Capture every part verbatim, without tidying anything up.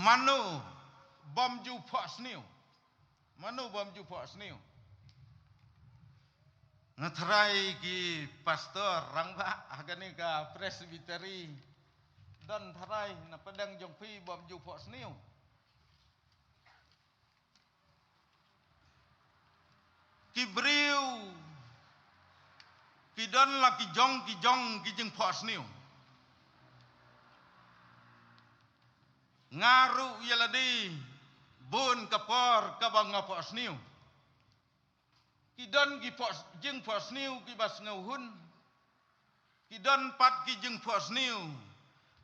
Mano bym ju phohsniew? Mano bym ju phohsniew? Nga tharai ki pastor rangbah ha kane ka presbytery, don tharai na pdeng jong phi bym ju phohsniew? Ki briew ki don la ki jong ki jong ki jingphohsniew. Nga ruh ïa lade bun ka por kaba nga phohsniew. Ki don ki phoh-, jingphohsniew kiba sngewhun. Ki don pat ki jingphohsniew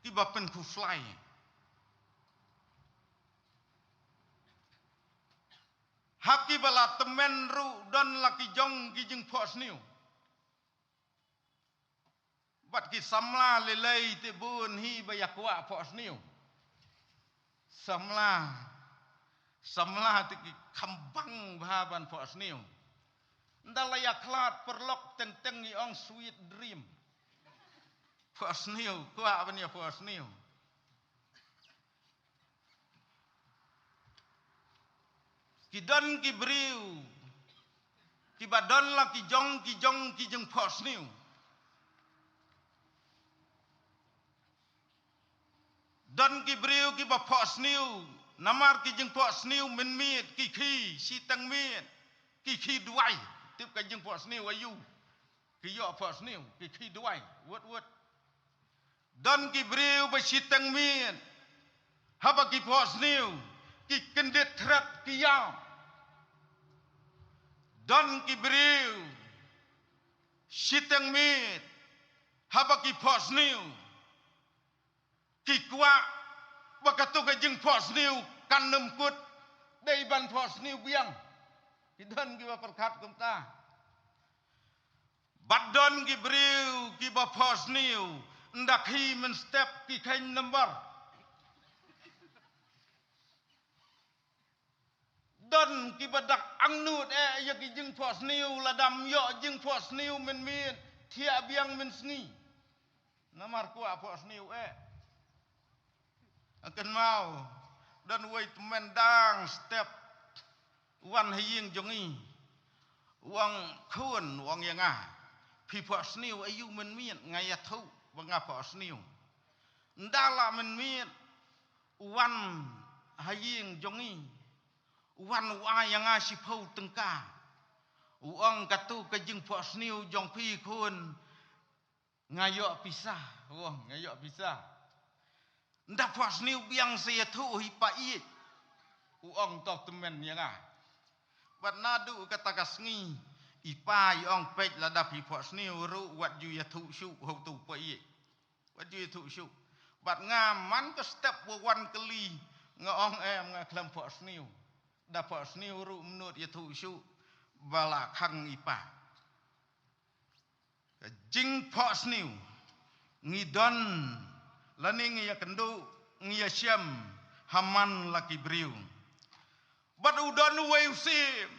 kiba pynkhuslai. Ha kiba la tymmen ruh don la ki jong ki jingphohsniew. Bad ki samla lei lei te bun hi ba ïa kwah phohsniew. Samla, samla te ki kham bang bha ban phohsniew. Nda la ïa khlad paralok teng teng ngi ong sweet dream. Phohsniew, kwah ban ïa phohsniew. Ki don ki briew kiba don la ki jong ki jong ki jingphohsniew. Don ki briew kiba phohsniew namar ki jingphohsniew mynmiet, ki khie shiteng miet, ki khie duwai. Tip ka jingphohsniew aïu? Ki ïoh phohsniew, ki khie duwai wut wut. Don ki briew ba shiteng miet, haba ki phohsniew ki kyndit thret ki ïam. Don ki briew shiteng miet, haba ki phohsniew ki kwah ba kato ka jingphohsniew kan ym kut, dei ban phohsniew biang. Ki don kiba pyrkhat kumta. Bad don ki briew kiba phohsniew, nda khie mynstep ki kheiñ number. Don kiba dak angnud eh ïa ki jingphohsniew, lada ym ïoh jingphohsniew mynmiet, thiah biang mynsngi. Namar kwah phohsniew eh. Kynmaw, don uwei tymmen dang step wan ha ïing jong ngi. U ong khun, u ong ïa nga, phi phohsniew aïu mynmiet? Nga ïathuh ba nga phohsniew. Nda la mynmiet u wan ha ïing jong ngi, u wan u ai ïa nga shiphew tyngka. U ong kato ka jingphohsniew jong phi khun, nga ïoh pisa, u ong nga ïoh pisa. Nda phohsniew biang sa ïathuh hi pa ïeit, u ong to tymmen ïa nga. Bad naduh kata ka sngi i pa i ong peit lada phi phohsniew ruh wat ju ïathuh shuh ha uto u pa ïeit. Wat ju ïathuh shuh. Bad nga man ka step ba wan kylli nga ong em nga khlem phohsniew. Da phohsniew ruh ym nud ïathuh shuh ba la khang i pa. Ka jingphohsniew ngi don lane ngi ïakynduh ngi ïashem ha man la ki briew. Bad u don uwei u syiem.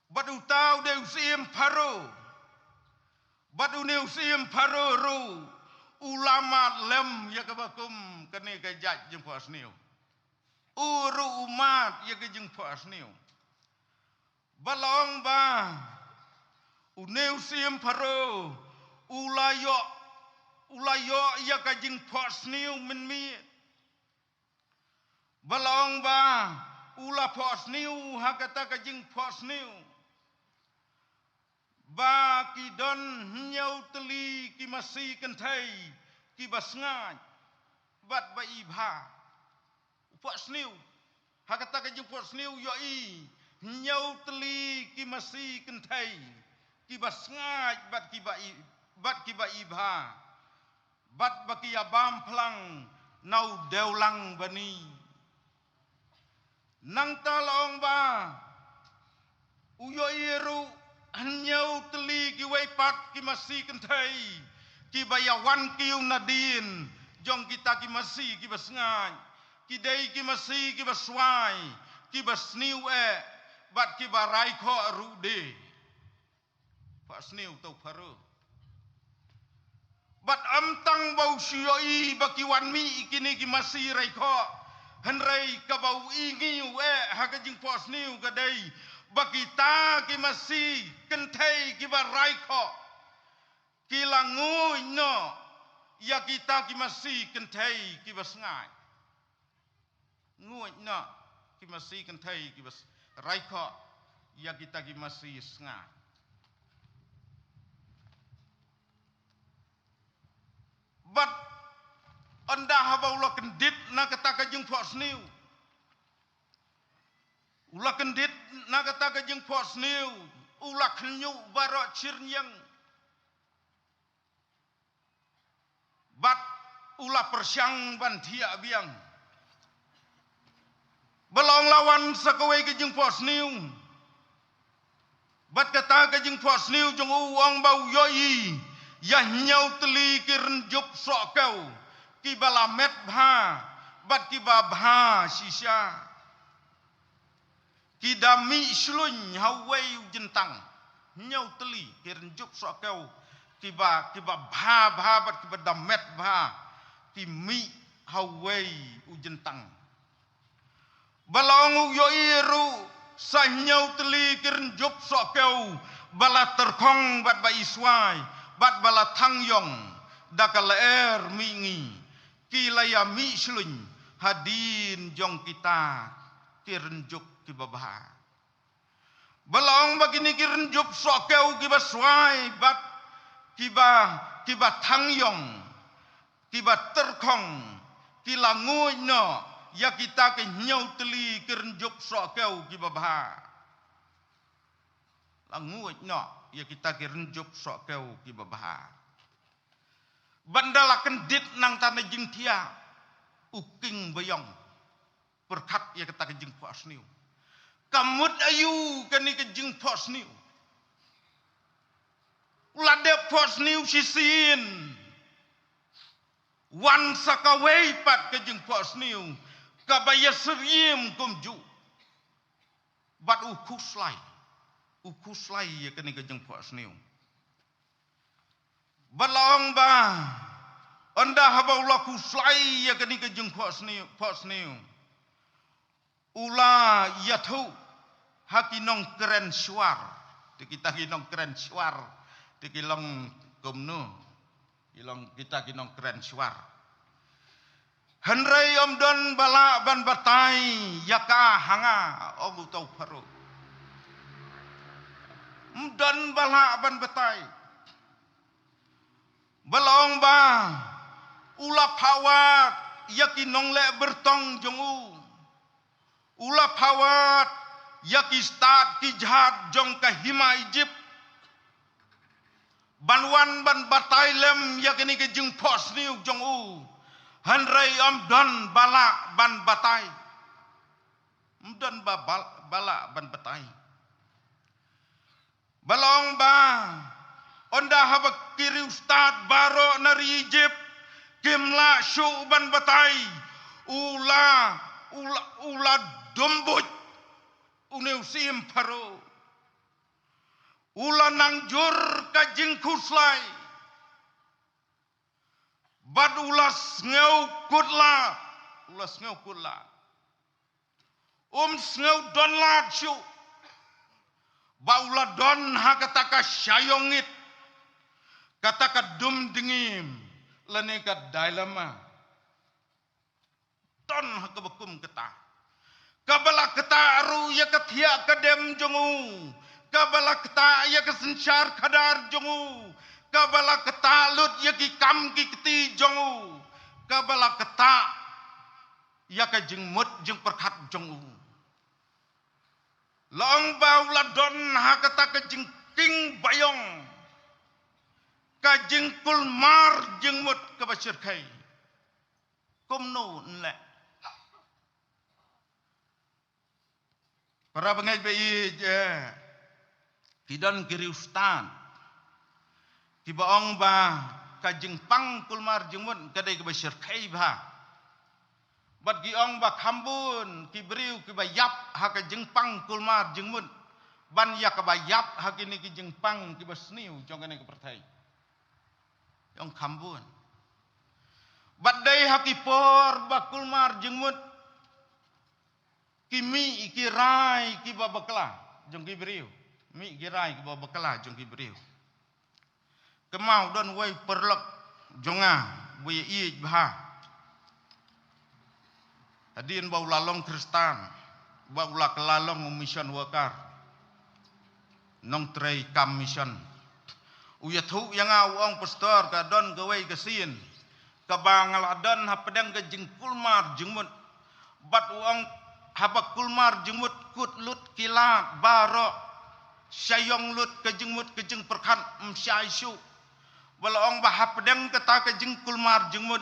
Bad uta u dei u syiem Pharaoh. Bad une u syiem Pharaoh ruh u la mad lem ïa kaba kum kane ka jait jingphohsniew. U ruh u mad ïa ka jingphohsniew. Ba la ong ba une u syiem Pharaoh u la ïoh, u la ïoh ïa ka jingphohsniew mynmiet. Ba la ong ba u la phohsniew ha kata ka jingphohsniew ba ki don hynñiew tylli ki masi kynthei kiba sngaid bad ba i bha. U phohsniew ha kata ka jingphohsniew u ïohi hynñiew tylli ki masi kynthei kiba sngaid bad kiba i, bad kiba i bha. Bad ba ki ïa bam phlang na u dewlang bani. Nangta la ong ba u ïohi ruh hynñiew tylli kiwei pat ki masi kynthei kiba ïa wan kiew nadien jong kita ki masi kiba sngaid. Ki dei ki masi kiba swai, kiba sniew eh bad kiba rai khoh ruh de. Phohsniew to Pharaoh. Bad ym tang ba u shu ïohi ba ki wan mih kine ki masi rai khoh, Hynrei kaba u i ngi u eh ha ka jingphohsniew ka dei ba kita ki masi kynthei kiba raikhoh ki la nguid noh ïa kita ki masi kynthei kiba sngaid. Nguid noh ki masi kynthei kiba s-, raikhoh ïa kita ki masi sngaid. Bad ynda haba u la kyndit na kata ka jingphohsniew, u la kyndit na kata ka jingphohsniew, u la khynñiuh baroh shyrñiang. Bad u la pyrshang ban thiah biang. Ba la ong la wan sa kawei ka jingphohsniew. Bad kata ka jingphohsniew jong u ong ba u ïohi ïa hynñiew tylli ki rynjup sohkew kiba la met bha bad kiba bha shisha. Ki da mih shlun ha uwei u jyntang. Hynñiew tylli ki rynjup sohkew kiba, kiba bha bha bad kiba da met bha, ki mih ha uwei u jyntang. Ba la ong u ïohi ruh sa hynñiew tylli ki rynjup sohkew ba la tyrkhong bad ba iswai bad ba la thang ïong da ka lyer mihngi. Ki la ïa mih shlun hadien jong kita ki rynjup kiba bha. Ba la ong ba kine ki rynjup sohkew kiba swai bad kiba, kiba thang ïong, kiba tyrkhong, ki la nguid noh ïa kita ki hynñiew tylli ki rynjup sohkew kiba bha. La nguid noh ïa kita ki rynjup sohkew kiba bha. Bad ynda la kyndit nangta na jingthiah, u king baïong pyrkhat ïa kata ka jingphohsniew. Ka mut aïu kane ka jingphohsniew? U la dep phohsniew shisien. Wan sa kawei pat ka jingphohsniew kaba ïasyriem kumjuh. Bad u khuslai, u khuslai ïa kane ka jingphohsniew. Ba la ong ba ynda haba u la khuslai ïa kane ka jingphohsniew, phohsniew, u la ïathuh ha ki nongkren shuar. Te kita ki nongkren shuar te ki long kumno? Ki long kita ki nongkren shuar. Hynrei ym don ba lah ban batai ïa ka ha nga, ong uta u Pharaoh. Ym don ba lah ban batai. Ba la ong ba u la phah wad ïa ki nongleh byrtong jong u. U la phah wad ïa ki stad ki jhat jong ka hima Ijipt ban wan ban batai lem ïa kane ka jingphohsniew jong u. Hynrei ym don ba lah ban batai. Ym don ba, ba, ba lah ban batai. Ba la ong ba ynda haba ki riewstad baroh na ri Ijipt kim lah shuh ban batai, u la, u la, u la dum buit une u syiem Pharaoh. U la nang jur ka jingkhuslai. Bad u la sngew kut lad, u la sngew kut lad. Um sngew don lad shuh ba u la don ha kata ka shaiong ngit, kata ka dum dngiem lane ka dilemma. Don ha kaba kum kata. Kaba la ktah ruh ïa ka thiah ka dem jong u. Kaba la ktah ïa ka synshar khadar jong u. Kaba la ktah lut ïa ki kam ki kti jong u. Kaba la ktah ïa ka jingmut jingpyrkhat jong u. La ong ba u la don ha kata ka jingkieng baïong, ka jingkulmar jingmut kaba shyrkhei. Kumno nleh? Para bangeit ba ïeit, eh, ki don ki riewstad kiba ong ba ka jingpang kulmar jingmut ka dei kaba shyrkhei bha. Bad ki ong ba kham bun ki briew kiba ïap ha ka jingpang kulmar jingmut ban ïa kaba ïap ha kine ki jingpang kiba sniew jong kane ka pyrthei. Ong kham bun. Bad dei ha ki por ba kulmar jingmut, Ki mih ki rai kiba bakla jong ki briew. Mih ki rai kiba bakla jong ki briew. Kynmaw don wei paralok jong nga ba ïeit bha. Hadien ba u la long Khristan, ba u la kylla long u mission worker. Nongtrei kam mission. U ïathuh ïa nga u ong, Pastor, ka don kawei ka sien kaba nga la don hapdeng ka jingkulmar jingmut. Bad u ong haba kulmar jingmut kut lut ki lad baroh. Shah ïong lut ka jingmut ka jingpyrkhat, ym shai shuh. Ba la ong ba hapdeng kata ka jingkulmar jingmut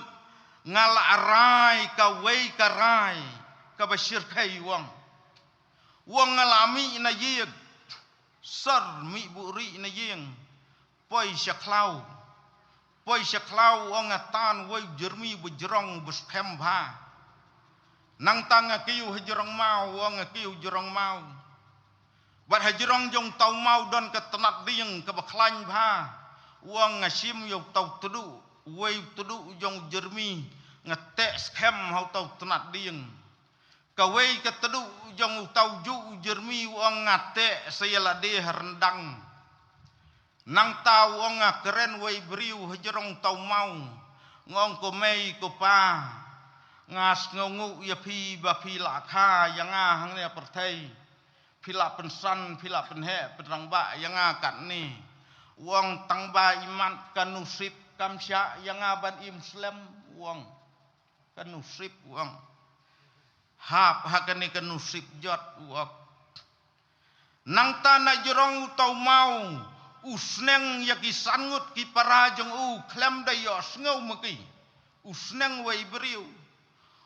nga la rai kawei ka rai kaba shyrkhei, u ong. U ong nga la mih na ïing. Sor mih buhrieh na ïing. Poi sha khlaw. Poi sha khlaw, u ong, nga tan wei u jyrmi ba jrong ba skhem bha. Nangta nga kiew ha jrong maw, u ong, nga kiew jrong maw. Bad ha jrong jong uta u maw don ka tnat dieng kaba khlaiñ bha. U ong nga shim ïa uta u tduh, wei u tduh jong u jyrmi, nga teh skhem ha uta u tnat dieng. Kawei ka tduh jong uta u juh u jyrmi, u ong, nga teh sa ïa lade ha ryndang. Nangta u ong nga kren wei briew ha jrong uta u maw. Nga ong, ko mei ko pa, nga sngewnguh ïa phi ba phi la kha ïa nga hangne ha pyrthei. Phi la pynsan, phi la pynheh pynrangbah ïa nga katne. U ong tang ba imat ka nusip kam shah ïa nga ban im slem, u ong. Ka nusip, u ong. Hap ha kane ka nusip jot, u ong. Nangta na jrong uta u maw u sneng ïa ki san ngut ki para jong u khlem da ïohsngew ma ki. U sneng wei briew.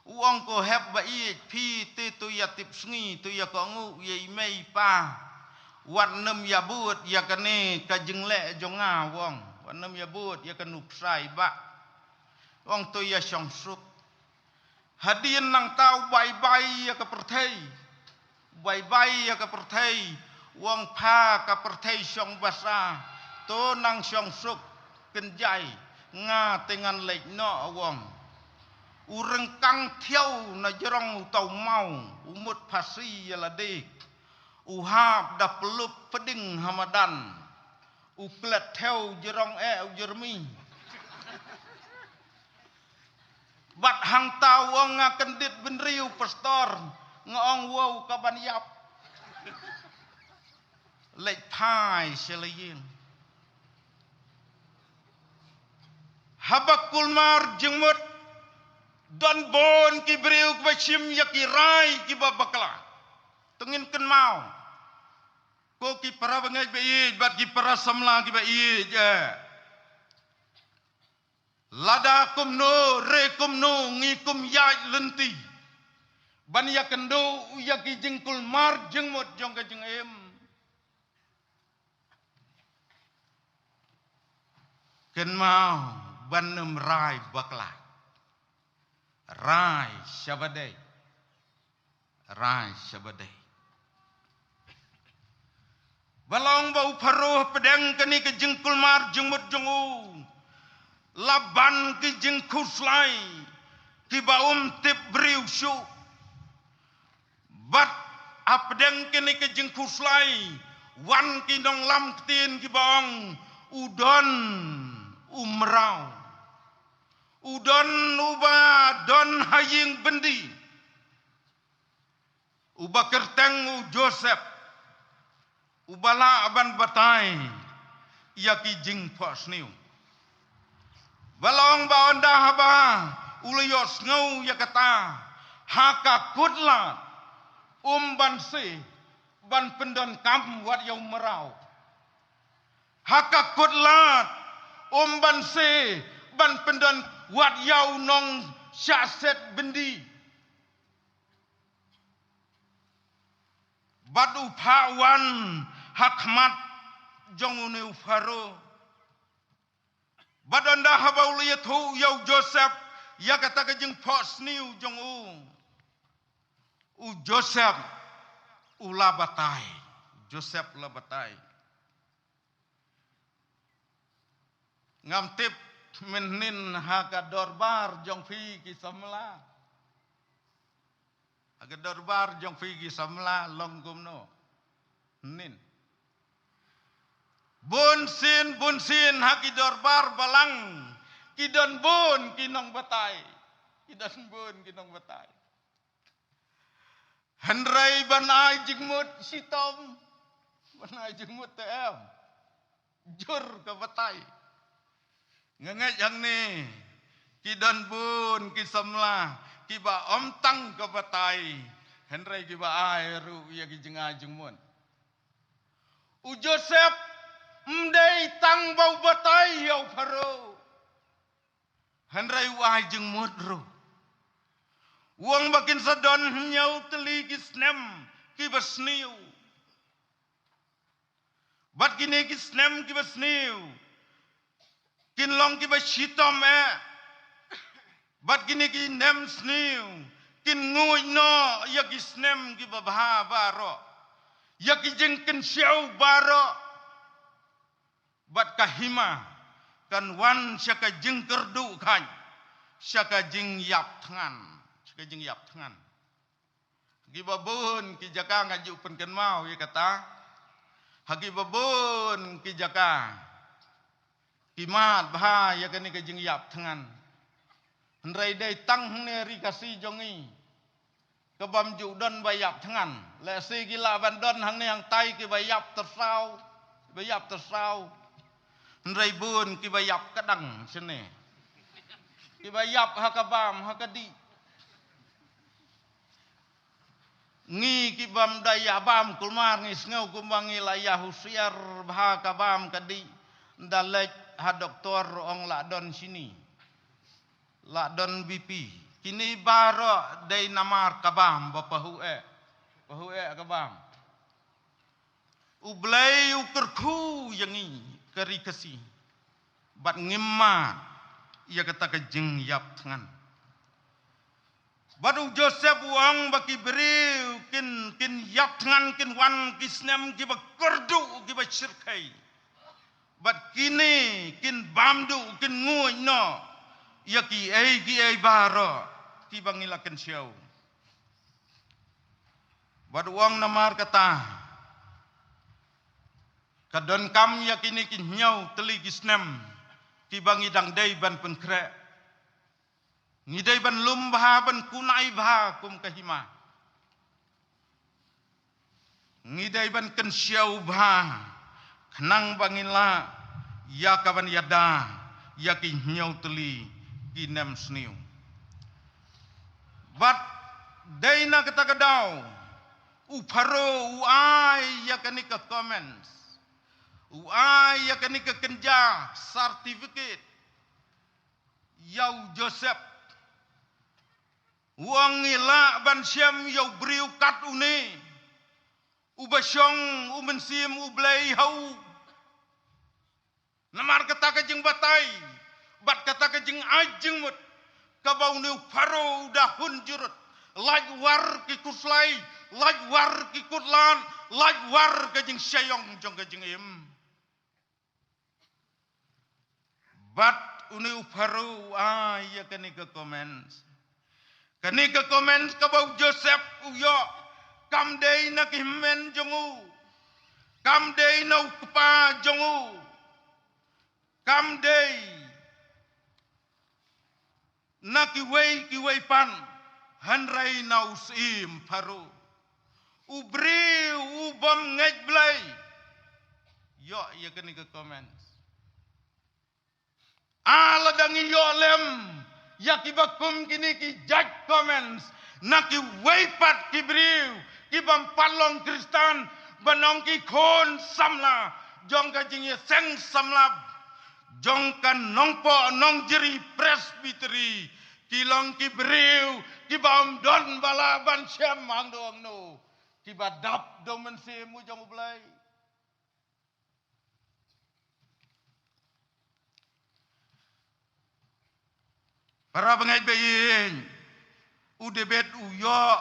U ong, ko hep ba ïeit, phi te to ïa tip sngi, to ïa kohnguh ïa i mei i pa. Wat nym ïa bud ïa kane ka jingleh jong nga, u ong. Wat nym ïa bud ïa ka nuksa i bah. U ong, to ïa shong suk. Hadien nangta u bye bye ïa ka pyrthei. U bye bye ïa ka pyrthei. U ong, pha ka pyrthei shong basa. To nang shong suk kynjai. Nga te ngan leit noh, u ong. U ryngkang thiaw na jrong uta u maw. U mut phasi ïa lade. U hap da pyllup pding ha madan. U klet thew jrong eh u jyrmi. Bad hangta u ong nga kyndit bynriew pastor, nga ong wow ka ban ïap. Leit phai sha la ïing. Haba kulmar jingmut don bun ki briew kiba shim ïa ki rai kiba bakla. To ngin kynmaw. Ko ki para bangeit ba ïeit, bad ki para samla kiba ïeit, eh. Lada kumno, re kumno, ngi kum ïaid lynti. Ban ïakynduh ïa ki jingkulmar jingmut jong ka jingim. Kynmaw ban ym rai bakla. Rai shaba dei. Rai shaba dei. Ba long ba u Pharaoh hapdeng kane ka jingkulmar jingmut jong u. La ban ki jingkhuslai. Kiba um tip briew shuh. Bad hapdeng kane ka jingkhuslai. Wan ki nonglam ktien kiba ong. U don u mraw. U don uba don ha ïing byndi. Uba kyrteng u Joseph. Uba lah ban batai. Ïa ki jingphohsniew. Ba long ba ynda haba. U la ïohsngew ïa kata. Ha ka kut lad. Um ban se. Ban pyndonkam wat ïa u mraw. Ha ka kut lad, um ban se, ban pyndon wat ïa u nongshah set byndi. Bad u phah wan ha khmat jong une u Pharaoh. Bad ynda haba u la ïathuh ïa u Joseph, ïa kata ka jingphohsniew jong u. U Joseph, u la batai. Joseph la batai. Ngam tip mynhynnin ha ka dorbar jong phi ki samla. Ha ka dorbar jong phi ki samla long kumno? Nin. Bun sien, bun sien ha ki dorbar balang ki don bun ki nongbatai. Ki don bun ki nongbatai. Hynrei ban ai jingmut shitom. Ban ai jingmut te em. Jur ka batai. Nga ngeit hangne ki don bun ki samla kiba ym tang ka batai, hynrei kiba ai ruh ïa ki jingai jingmut. U Joseph ym dei tang ba u batai ïa u Pharaoh, hynrei u ai jingmut ruh. U ong ba kin sa don hynñiew tylli ki snem kiba sniew. Bad kine ki snem kiba sniew kin long kiba shitom eh. Bad kine ki snem sniew kin nguid noh ïa ki snem kiba bha baroh, ïa ki jingkynshew baroh. Bad ka hima kan wan sha ka jingkyrduh khan, sha ka jingïap thngan, sha ka jingïap thngan. Ha kiba bun ki jaka nga ju pynkynmaw ïa kata. Ha kiba bun ki jaka ki mad bha ïa kane ka jingïap thngan. Hynrei dei tang hangne ri Khasi jong ngi ka bym ju don ba ïap thngan. Lehse ki lah ban don hangne hangtai kiba ïap tyrsaw, kiba ïap tyrsaw. Hynrei bun kiba ïap ka dang shane. Kiba ïap ha ka bam, ha ka dih. Ngi ki bym da ïa bam kulmar ngi sngew kumba ngi la ïa husiar bha ka bam ka dih. Da leit ha doktor ong la don shini. La don B P. Kine baroh dei namar ka bam ba pahuh eh. Pahuh eh ka bam. U Blei u kyrkhu ïa ngi ka ri Khasi. Bad ngim mad ïa kata ka jingïap thngan. Bad u Joseph u ong ba ki briew kin, kin ïap thngan, kin wan ki snem kiba kyrduh kiba shyrkhei. Bad kine kin bam duh, kin nguid noh ïa kiei kiei baroh kiba ngi la kynshew. Bad u ong namar kata ka donkam ïa kine ki hynñiew tylli ki snem kiba ngi dang dei ban pynkhreh. Ngi dei ban lum bha, ban kunai bha kum ka hima. Ngi dei ban kynshew bha khnang ba ngin lah ïa ka ban ïada ïa ki hynñiew tylli ki snem sniew. Bad dei na kata ka daw u Pharaoh u ai ïa kane ka comments, u ai ïa kane ka kynja certificate ïa u Joseph. U ong ngi lah ban shem ïa u briew kat une uba shong u Mynsiem U Blei ha u. Namar kata ka jingbatai bad kata ka jingai jingmut kaba une u Pharaoh u da hun jurut. Lait war ki khuslai, lait war ki khutlad, lait war ka jingshah ïong jong ka jingim. Bad une u Pharaoh u ai ïa kane ka comments. Kane ka comments kaba u Joseph u ïoh kam dei na ki hynmen jong u, kam dei na u kpa jong u, kam dei na kiwei kiwei pat, hynrei na u Syiem Pharaoh, u briew u bym ngeit Blei. Ïoh ïa kane ka comments. Ah, lada ngi ïoh lem ïa kiba kum kine ki judge comments na kiwei pat ki briew ki bym pat long Khristan, ban ong ki khun samla jong ka jingïaseng samla jong ka Nongpoh Nongjri Presbytery, ki long ki briew kiba ym don ba lah ban shem hangno hangno, kiba dap da u Mynsiem u jong U Blei. Para bangeit ba ïeit, u David u ïoh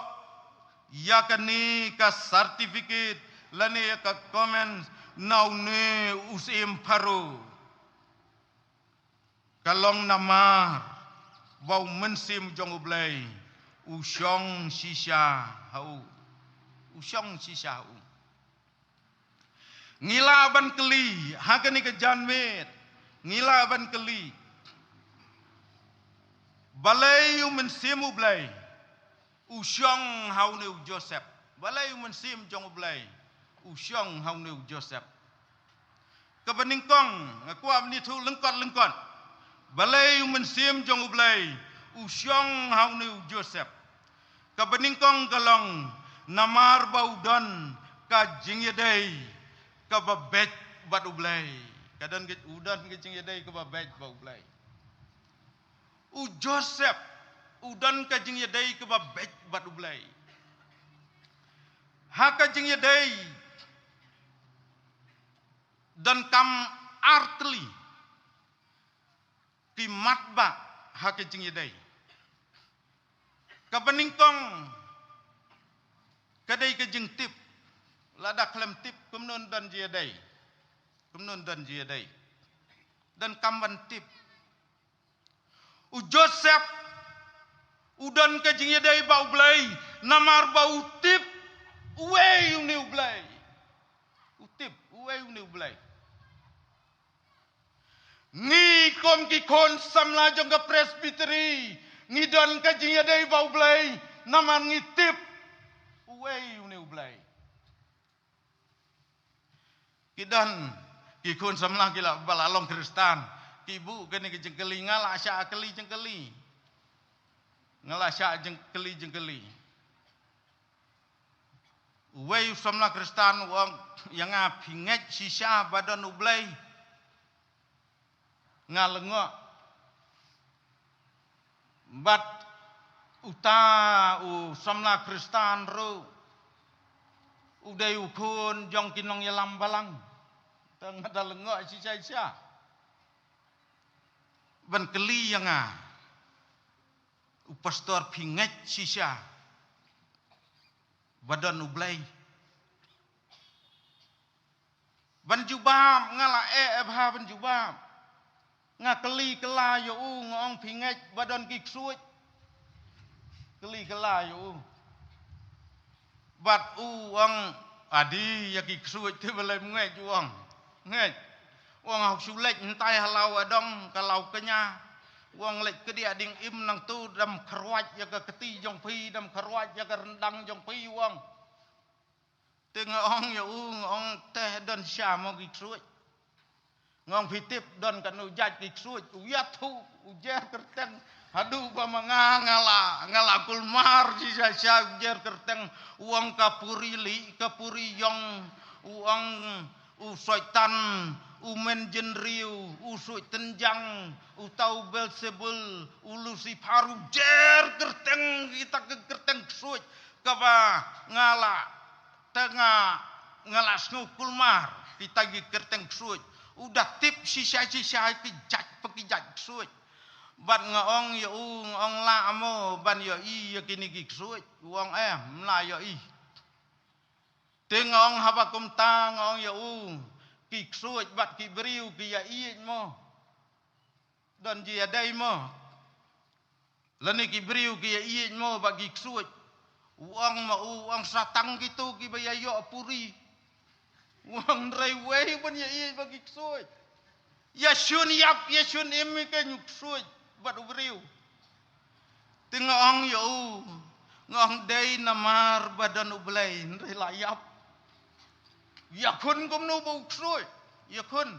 ïa kane ka certificate lane ïa ka comments na une u Syiem Pharaoh. Ka long namar ba u Mynsiem jong U Blei U shong shisha ha u. U shong shisha ha u. Ngi lah ban kylli, ha kane ka janmiet. Ngi lah ban kylli. Balei u Mynsiem U Blei u shong ha une u Joseph? Balei u Mynsiem jong U Blei u shong ha une u Joseph? Kaba nyngkong, nga kwah ban ïathuh lyngkot-lyngkot. Balei u Mynsiem jong U Blei u shong ha une u Joseph? Kaba nyngkong ka long, namar ba u don ka jingïadei kaba beit bad U Blei. Ka don ka, u don ka jingïadei kaba beit bad U Blei. U Joseph u don ka jingïadei kaba beit bad U Blei. Ha ka jingïadei donkam artylli ki mat ba ha ka jingïadei. Kaba nyngkong ka dei ka jingtip. Lada khlem tip kumno don jingïadei? Kumno don jingïadei? Donkam ban tip. U Joseph u don ka jingïadei bad U Blei namar ba u tip uei une U Blei. U tip uei une U Blei. Ngi kum ki khun samla jong ka Presbytery ngi don ka jingïadei bad U Blei namar ngi tip uei une U Blei. Ki don ki khun samla ki la, ba la long Khristan, ki buh kane ka jingkylli, nga la shah kylli jingkylli. Nga la shah jingkylli jingkylli. Uwei u samla Khristan u ong ïa nga, phi ngeit shisha ba don U Blei? Nga lyngngoh. Bad uta u samla Khristan ruh u dei u khun jong ki nongïalam balang. Te nga da lyngngoh shisha shisha ban kylli ïa nga, u pastor, phi ngeit shisha ba don U Blei? Ban jubab nga la eh eh bha ban jubab. Nga kylli kylla ïa u, nga ong, phi ngeit ba don ki ksuid? Kylli kylla ïa u. Bad u ong, adi ïa ki ksuid te balei ym ngeit, u ong. Ngeit. U ong, hok shu leit hyntai ha Law Adong, ka Law Kñia. U ong, leit kdiah dieng im nangtu, dam kyrwat ïa ka kti jong phi, dam kyrwat ïa ka ryndang jong phi, u ong. Te nga ong ïa u, nga ong, te don shisha mo ki ksuid? Nga ong, phi tip don katno jait ki ksuid? U ïathuh, u jer kyrteng. Haduh ba ma nga nga la, nga la kulmar shisha shisha, u jer kyrteng. U ong ka puri lieh, ka puri ïong. U ong u soitan, u mynjynriew, u suid tynjang, uta u Beelzebul, u Lucifer, u jer kyrteng, kita ki kyrteng ksuid kaba nga la, te nga, nga la sngew kulmar kita ki kyrteng ksuid. U da tip shisha shisha ki jait pa ki jait ksuid. Bad nga ong ïa u, nga ong, lah mo ban ïohi ïa kine ki ksuid? U ong, em, lah ïohi. Te nga ong, haba kumta, nga ong ïa u, ki ksuid bad ki briew ki ïaieit mo? Don jingïadei mo? Lane ki briew ki ïaieit mo bad ki ksuid? U ong ma u, u ong, sa tang kito kiba ïa ïoh puri. U ong, hynrei uei ban ïaieit bad ki ksuid? Ïa shun ïap, ïa shun im ïa ki ksuid bad u briew. Te nga ong ïa u, nga ong, dei namar ba don U Blei, hynrei la ïap. Ïakhun kumno ba u ksuid? Ïakhun.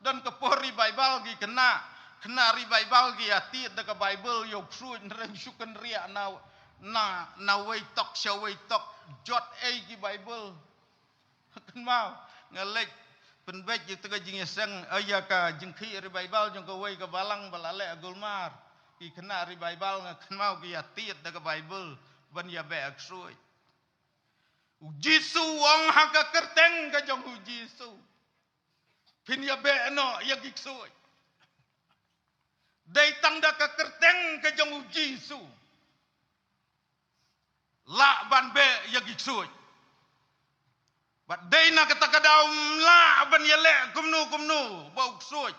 Don ka por ri Baibl ki khynnah, khynnah ri Baibl ki ïatied da ka Baibl ïa u ksuid, hynrei shu kynriah na, na, na wei tok sha wei tok, jot ei ki Baibl. Kynmaw, nga leit pynbeit ïa ka jingïaseng, eh, ïa ka jingkhih ri Baibl jong kawei ka balang ba la leh ha Gulmar. Ki khynnah ri Baibl nga kynmaw ki ïatied da ka Baibl ban ïabeh ïa ka ksuid. U Jisu u ong ha ka kyrteng ka jong u Jisu, phin ïabeh noh ïa ki ksuid. Dei tang da ka kyrteng ka jong u Jisu lah ban beh ïa ki ksuid. Bad dei na kata ka daw ym lah ban ïaleh kumno kumno bad u ksuid.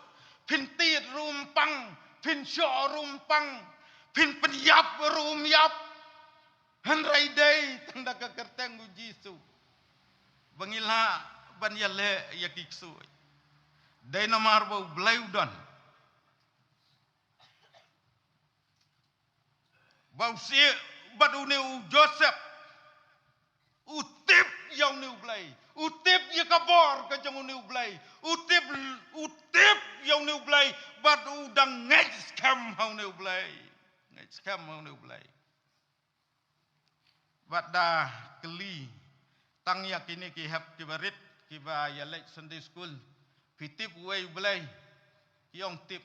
Phin tied ruh um pang, phin shoh ruh um pang, phin pynïap ruh um ïap. Hynrei dei tang da ka kyrteng U Jisu ba ngi lah ban ïaleh ïa ki ksuid. Dei namar ba U Blei u don. Ba u sih, bad une u Joseph u tip ïa une U Blei. U tip ïa ka bor ka jong une U Blei. U tip, u tip ïa une U Blei. Bad u dang ngeit skhem ha une U Blei. Ngeit skhem ha une U Blei. Bad da kylli tang ïa kine ki hep kiba rit, kiba ïaleit Sunday school. Phi tip uei U Blei? Ki ong tip.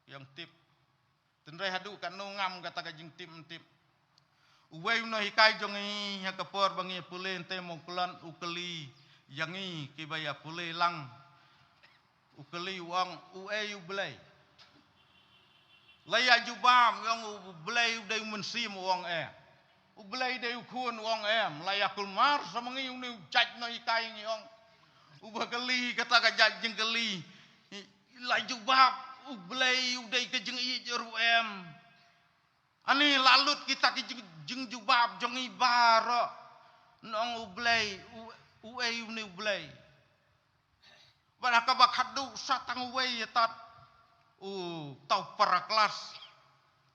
Ki ong tip. Tynrai haduh katno ngam kata ka jingtip ym tip. Uwei u nonghikai jong ngi ha ka por ba ngi pule hangtei Mawklon u kylli ïa ngi kiba ïa pule lang. U kylli u ong, uei U Blei? La ïa jubab, u ong U Blei u dei u Mynsiem, u ong em. U Blei dei u Khun, u ong em. La ïa kulmar sa ma ngi une u jait nonghikai, ngi ong. Uba kylli kata ka jait jingkylli. La jubab, U Blei u dei ka jingïeit ruh em. Ani la lut kita ki jing, jingjubab jong ngi baroh. Nong U Blei, u, uei une U Blei? Bad ha kaba khatduh sa tang uwei ïa tat u tau para klas.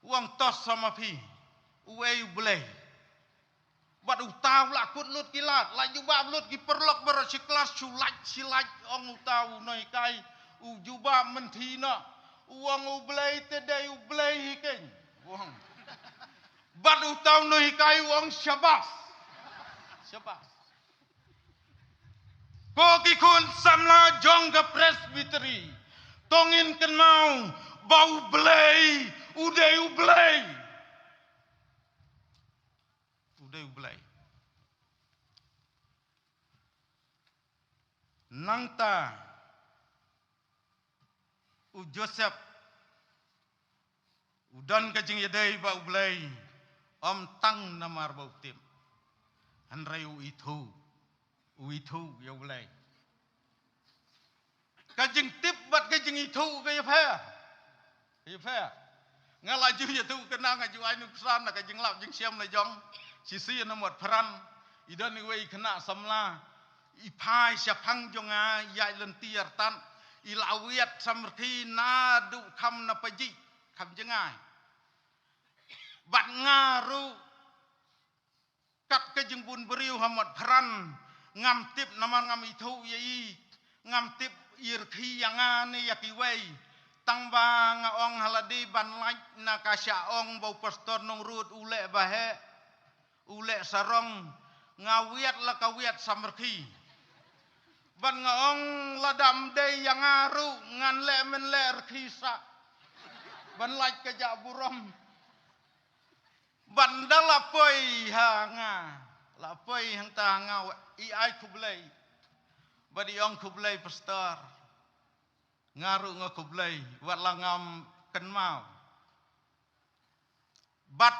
U ong to sa ma phi, uei U Blei? Bad uta u la kut lut ki lad, la jubab lut ki paralok baroh shi klas, shu lait shi lait, ong uta u nonghikai, u jubab mynthi noh, u ong U Blei te dei U Blei hi keiñ. U ong. Bad uta u nonghikai u ong shabas. Shabas. Ko ki khun samla jong ka Presbytery, to ngin kynmaw ba U Blei u dei U Blei. U dei U Blei. Nangta u Joseph u don ka jingïadei bad U Blei, ym tang namar ba u tip, hynrei u ithuh, u ithuh ïa U Blei. Ka jingtip bad ka jingithuh ka ïapher. Ka ïapher. Nga la ju ïathuh kane, nga ju ai nuksan na ka jinglap jingshem la jong. Shisien ha Motphran, i don iwei i khynnah samla, i phai shaphang jong nga, ïaid lynti artat, i la wiat samrkhie naduh kham na pajih, kham jngai. Bad nga ruh, kat ka jingbun briew ha Motphran, ngam tip namar ngam ithuh ïa i, ngam tip i rkhie ïa nga ne ïa kiwei. Tang ba nga ong ha lade ban lait na ka shah ong ba u Pastor Nongrut u leh ba heh, u leh sarong, nga wiat la ka wiat samrkhie. Bad nga ong lada ym dei ïa nga ruh ngan leh men leh rkhie sah. Ban lait ka jah burom. Bad ynda la poi ha nga, la poi hangta ha nga, i ai khublei. Bad i ong khublei Pastor. Nga ruh nga khublei, wat la ngam kynmaw. Bad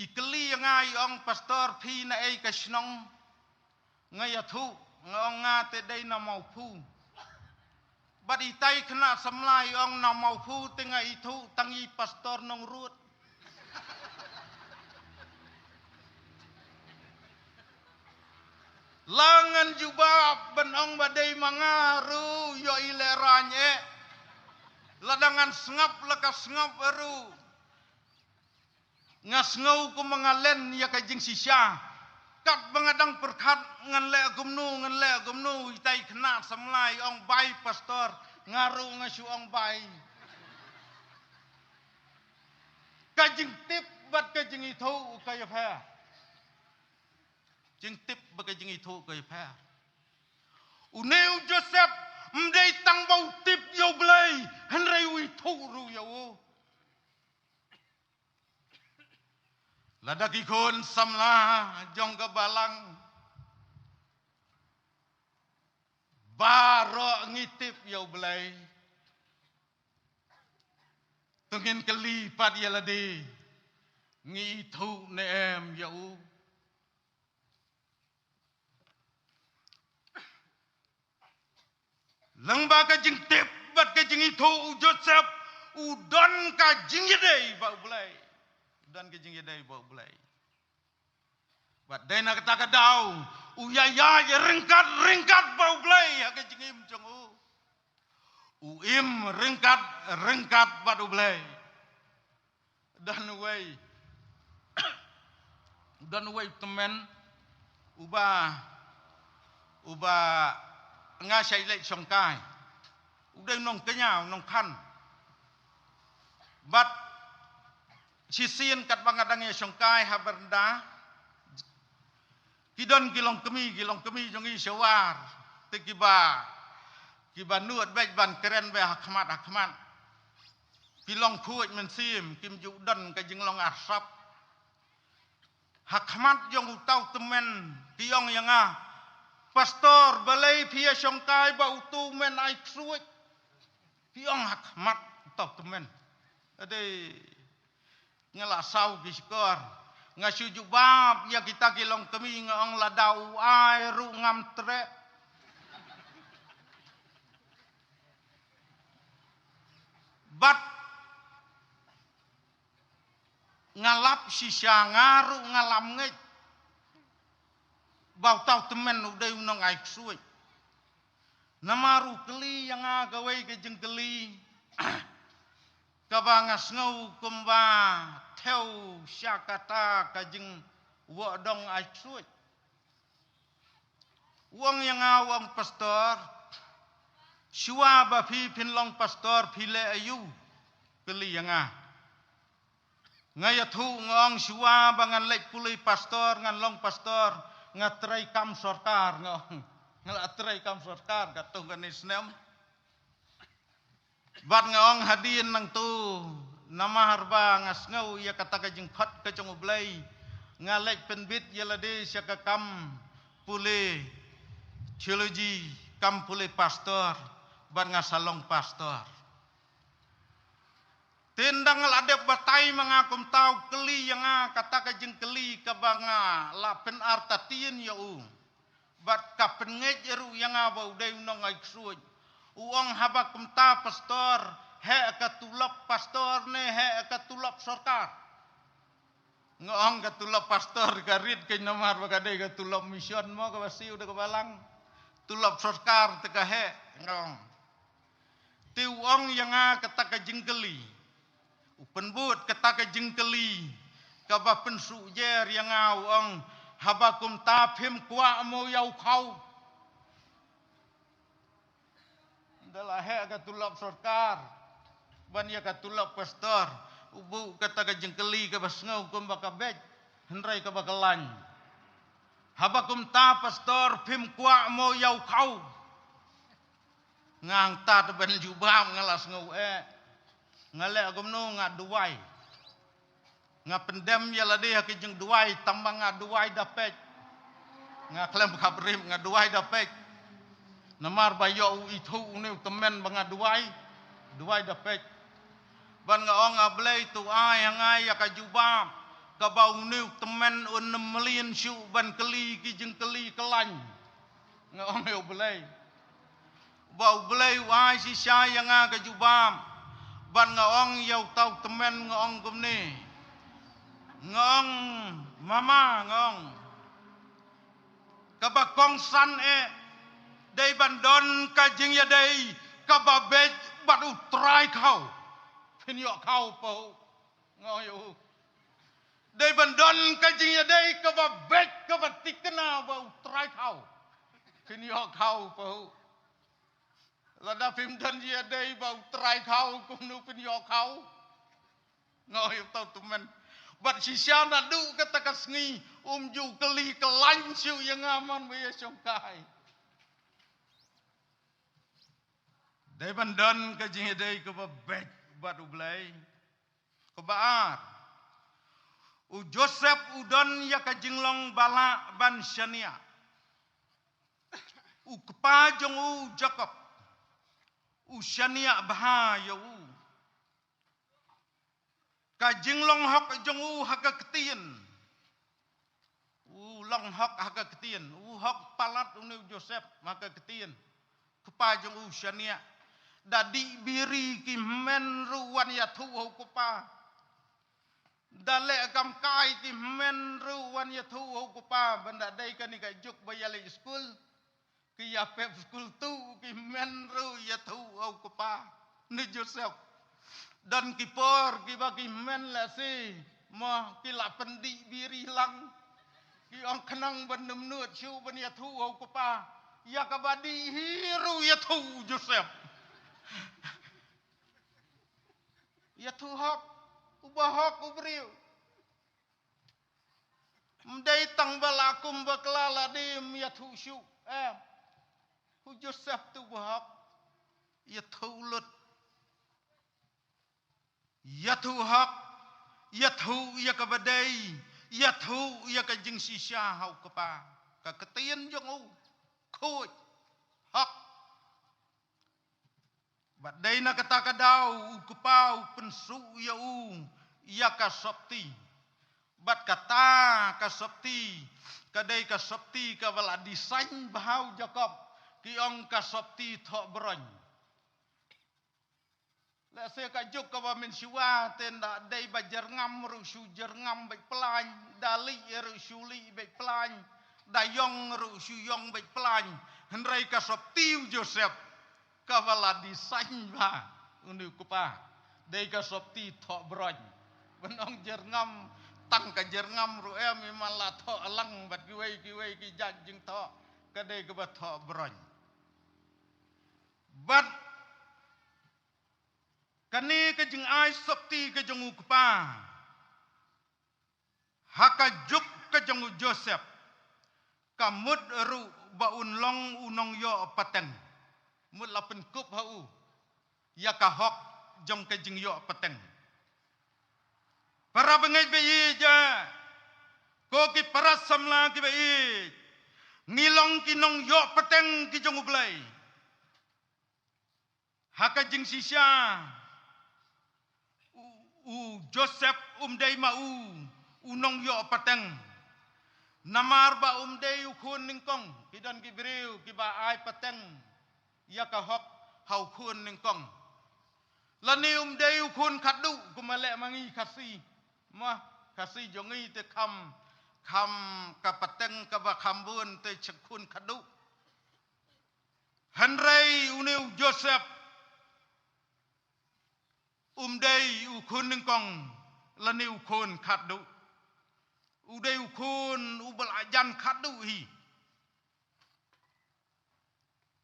i kylli ïa nga i ong, Pastor, phi na ei ka shnong? Nga ïathuh, nga ong nga te dei na Mawphu. Bad itai khynnah samla i ong na Mawphu te nga ithuh tang i Pastor Nongrut. La ngan jubab ban ong ba dei ma nga ruh ïoh i lehraiñ eh. Lada ngan sngap la ka sngap ruh. Nga sngew kumba nga len ïa ka jingshisha. Katba nga dang pyrkhat ngan leh kumno, ngan leh kumno, itai khynnah samla i ong bai Pastor, nga ruh nga shu ong bai. Ka jingtip bad ka jingithuh ka ïapher. Jingtip bad ka jingithuh ka ïapher. Une u Joseph ym dei tang ba u tip ïa U Blei, hynrei u ithuh ruh ïa u. Lada ki khun samla jong ka balang baroh ngi tip ïa U Blei, to ngin kylli pat ïa lade, ngi ithuh ne em ïa u? Lyngba ka jingtip bad ka jingithuh u Joseph u don ka jingïadei bad U Blei. U don ka jingïadei bad U Blei. Bad dei na kata ka daw, u ïaid ïaid ryngkat ryngkat bad U Blei ha ka jingim jong u. U im ryngkat ryngkat bad U Blei. Don uwei, don uwei u tymmen uba, uba nga shait leit shongkai. U dei u nongkñia, u nongkhan. Bad shisien katba nga dang ïa shongkai ha baranda, ki don ki longkmie, ki longkmie jong ngi sha war. Te kiba, kiba nud beit ban kren beit ha khmat ha khmat. Ki long khuid mynsiem, kim ju don ka jinglong arsap. Ha khmat jong uta u tymmen ki ong ïa nga, "Pastor, balei phi ïa shongkai bad utu u men ai ksuid?" Ki ong ha khmat uta u tymmen. Ade, nga la saw ki shkor. Nga shu jubab ïa kita ki longkmie, nga ong, "Lada u ai ruh ngam treh." Bad nga lap shisha, nga ruh nga lam ngeit ba uta u tymmen u dei u nong ai ksuid. Namar u kylli ïa nga kawei ka jingkylli kaba nga sngew kumba thew sha kata ka jingwad dong ai ksuid. U ong ïa nga, u ong, "Pastor, shuwa ba phi phin long pastor phi leh aïu?" Kylli ïa nga. Nga ïathuh, nga ong, "Shuwa ba ngan leit pule pastor, ngan long pastor, nga trei kam sorkar," nga ong. Nga la trei kam sorkar katto katne snem. Bad nga ong, "Hadien nangtu, namar ba nga sngew ïa kata ka jingkhot ka jong U Blei, nga leit pynbit ïa lade sha ka kam pule theology, kam pule pastor, bad nga sa long pastor." Te ynda nga la dep batai ma nga kumta, u kylli ïa nga kata ka jingkylli kaba nga la pynartatien ïa u. Bad ka pynngeit ruh ïa nga ba u dei u nong ai ksuid. U ong, "Haba kumta, pastor, heh ka tulop pastor ne heh ka tulop sorkar?" Nga ong, "Ka tulop pastor ka rit kein, namar ba ka dei ka tulop mission mo, kaba siew da ka balang. Tulop sorkar te ka heh," nga ong. Te u ong ïa nga kata ka jingkylli, u pynbud kata ka jingkylli kaba pynsuhjer ïa nga, u ong, "Haba kumta phim kwah mo ïa u khaw?" Ynda la heh ka tulop sorkar ban ïa ka tulop pastor, u buh kata ka jingkylli kaba sngew kumba ka beit, hynrei kaba khlaiñ. "Haba kumta, pastor, phim kwah mo ïa u khaw?" Nga hangta te ban jubab nga la sngew eh. Nga leh kumno? Nga duwai. Nga pyndem ïa lade ha ki jingduwai, tang ba nga duwai da peit. Nga khlem khapbrip, nga duwai da peit. Namar ba ïoh u ithuh une u tymmen ba nga duwai, duwai da peit. Bad nga ong, "A Blei, to ai ha nga ïa ka jubab kaba une u tymmen un ym mlien shuh ban kylli ki jingkylli khlaiñ." Nga ong ïa U Blei. Ba U Blei u ai shisha ïa nga ka jubab. Bad nga ong ïa uta u tymmen, nga ong kumne. Nga ong, "Mama," nga ong, "kaba kongsan eh dei ban don ka jingïadei kaba beit bad u trai khaw. Phin ïoh khaw pahuh?" Nga ong ïa u, "Dei ban don ka jingïadei kaba beit kaba thikna bad u trai khaw. Phin ïoh khaw pahuh?" "Lada phim don ïadei bad u trai khaw, kumno phin ïoh khaw?" Nga ong ïa uta u tymmen. Bad shisha naduh kata ka sngi um ju kylli khlaiñ shuh ïa nga man ba ïa shongkai. Dei ban don ka jingïadei kaba beit bad U Blei. Kaba ar, u Joseph u don ïa ka jinglong ba lah ban shaniah. U kpa jong u, u Jakob, u shaniah bha ïa u. Ka jinglong hok jong u ha ka ktien. U long hok ha ka ktien. U hok palat une u Joseph ha ka ktien. Kpa jong u shaniah. Da dih biri ki hynmen ruh wan ïathuh ha u kpa. Da leh kam kai ki hynmen ruh wan ïathuh ha u kpa, ban da dei kane ka juk ba ïaleit skul. Ki ïa pep skul tuh ki hynmen ruh ïathuh ha u kpa. Ni Joseph. Don ki por kiba ki hynmen lehse mo ki la pyndih biri lang. Ki ong khnang ban ym nud shuh ban ïathuh ha u kpa. Ïa kaba dih hi ruh ïathuh u Joseph. Ïathuh hok, uba hok u briew. Ym dei tang ba la kum bakla lade ym ïathuh shuh. Eh. U Joseph tu ba hok. Ïathuh lut. Ïathuh hok. Ïathuh ïa kaba dei. Ïathuh ïa ka jingshisha ha u kpa. Ka ktien jong u. Khuid. Hok. Bad dei na kata ka daw u kpa u pynsuh ïa u ïa ka sopti. Bad kata ka sopti ka dei ka sopti kaba la design bha ha u Jakob, ki ong ka sopti thoh bronze. Lehse ka juk kaba mynshuwa te da dei ba jyrngam ruh shu jyrngam beit plain, da lieh ruh shu lieh beit plain, da ïong ruh shu ïong beit plain. Hynrei ka sopti u Joseph kaba la design bha ha une u kpa dei ka sopti thoh bronze. Ban ong jyrngam, tang ka jyrngam ruh em, i man la thoh lang bad kiwei kiwei ki jait jingthoh, ka dei kaba thoh bronze. Bad kane ka jingai sopti ka jong u kpa ha ka juk ka jong u Joseph, ka mut ruh ba un long u nongïoh pateng. Mut la pynkup ha u ïa ka hok jong ka jingïoh pateng. Para bangeit ba ïeit, ko ki para samla kiba ïeit, ngi long ki nongïoh pateng ki jong u Blei. Ha ka jingshisha u, u Joseph um dei ma u u nongïoh pateng. Namar ba um dei u khun nyngkong, ki don ki briew kiba ai pateng ïa ka hok ha u khun nyngkong. Lane um dei u khun khatduh kumba leh ma ngi Khasi. Ma Khasi jong ngi te kham, kham ka pateng kaba kham bun te cha khun khatduh. Hynrei une u Joseph um dei u khun nyngkong lane u khun khatduh. U dei u khun uba la jan khatduh hi.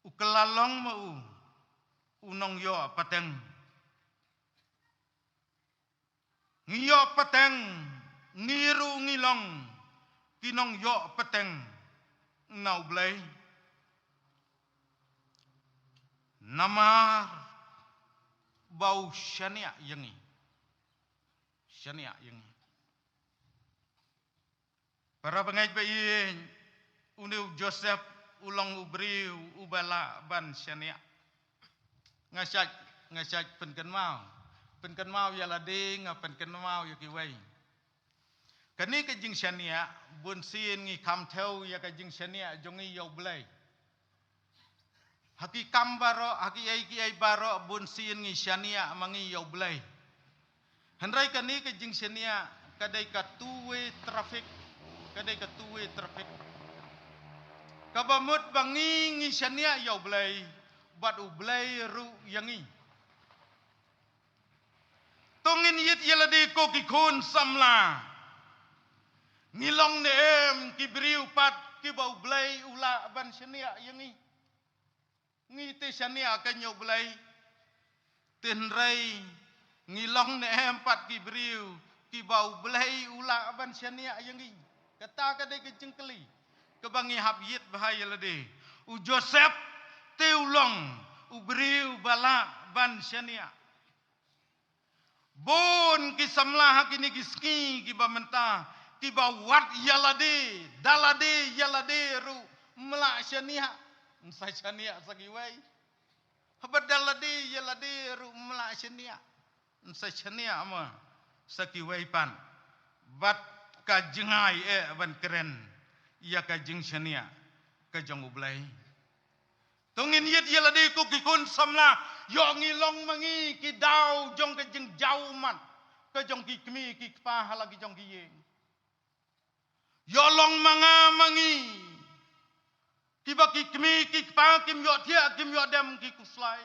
U kylla long ma u u nongïoh pateng. Ngi ïoh pateng, ngi ruh ngi long ki nongïoh pateng na u Blei. Namar ba u shaniah ïa ngi. Shaniah ïa ngi. Para bangeit ba ïeit, une u Joseph u long u briew uba lah ban shaniah. Nga shait, nga shait pynkynmaw. Pynkynmaw ïa lade, nga pynkynmaw ïa kiwei. Kane ka jingshaniah, bun sien ngi kham thew ïa ka jingshaniah jong ngi ïa u Blei. Ha ki kam baroh, ha kiei kiei baroh, bun sien ngi shaniah ma ngi ïa u Blei. Hynrei kane ka jingshaniah ka dei ka two way traffic, ka dei ka two way traffic. Kaba mut ba ngi ngi shaniah ïa u Blei, bad u Blei ruh ïa ngi. To ngin ïit ïa lade ko ki khun samla. Ngi long ne em ki briew pat kiba u Blei u lah ban shaniah ïa ngi. Ngi te shaniah ka ñiuh Blei. Te hynrei ngi long ne em pat ki briew kiba u Blei u lah ban shaniah ïa ngi. Kata ka dei ka jingkylli kaba ngi hap ïit bha ïa lade. U Joseph te u long u briew ba lah ban shaniah. Bun ki samla ha kine ki sngi kiba mynta kiba wad ïa lade, da lade ïa lade ruh ym lah shaniah. Ym sa shaniah sa kiwei. Haba da lade ïa lade ruh ym lah shaniah. Ym sa shaniah mo sa kiwei pat. Bad ka jngai eh ban kren ïa ka jingshaniah ka jong u Blei. To ngin ïit ïa lade ko ki khun samla, ïoh ngi long ma ngi ki daw jong ka jingjaw ummat. ka jong ki kmie ki kpa ha la ki jong ki ïing. Ïoh long ma nga ma ngi, kiba ki kmie ki kpa kim ïoh thiah, kim ïoh dem ki khuslai.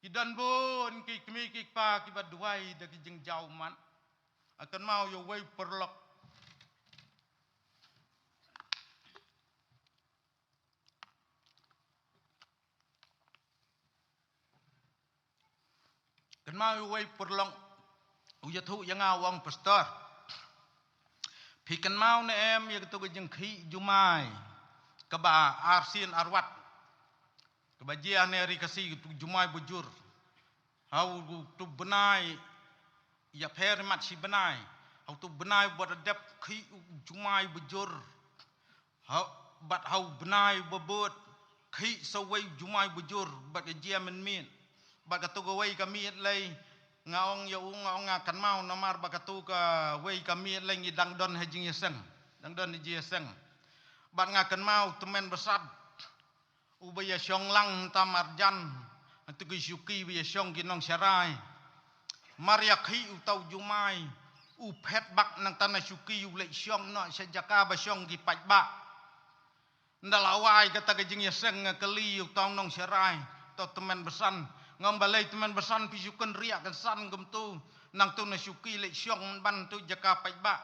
Ki don bun ki kmie ki kpa kiba duwai da ki jingjaw ummat. Nga kynmaw ïa uwei u paralok. Kynmaw uwei u paralok u ïathuh ïa nga, u ong, "Pastor, phi kynmaw ne em ïa katu ka jingkhih jumai kaba arsien arwat kaba jia ne ri Khasi, katu jumai bujur? Ha utu u bnai, ïapher mat shi bnai, ha utu u bnai ba dep khih u jumai bujur. Ha, bad ha u bnai ba bud khih sa uwei u jumai bujur, bad ka jia mynmiet. Bad katu kawei ka miet lei, nga ong ïa u, nga ong nga kynmaw, namar ba katu kawei ka miet lei ngi dang don ha jingïaseng, dang don ha jingïaseng. Bad nga kynmaw u tymmen basan uba ïashong lang mynta marjan, hangtu ki shuki ba ïashong ki nongsharai. Mar ïakhih uta u jumai, u phet bak nangta na shuki, u leit shong noh sha jaka ba shong ki paidbah. Ynda la wai kata ka jingïaseng, nga kylli uta u nongsharai, uta u tymmen basan, nga ong, 'Balei tymmen basan phi shu kynriah kynsan kumtu, nangtu na shuki leit shong ban tu jaka paidbah?'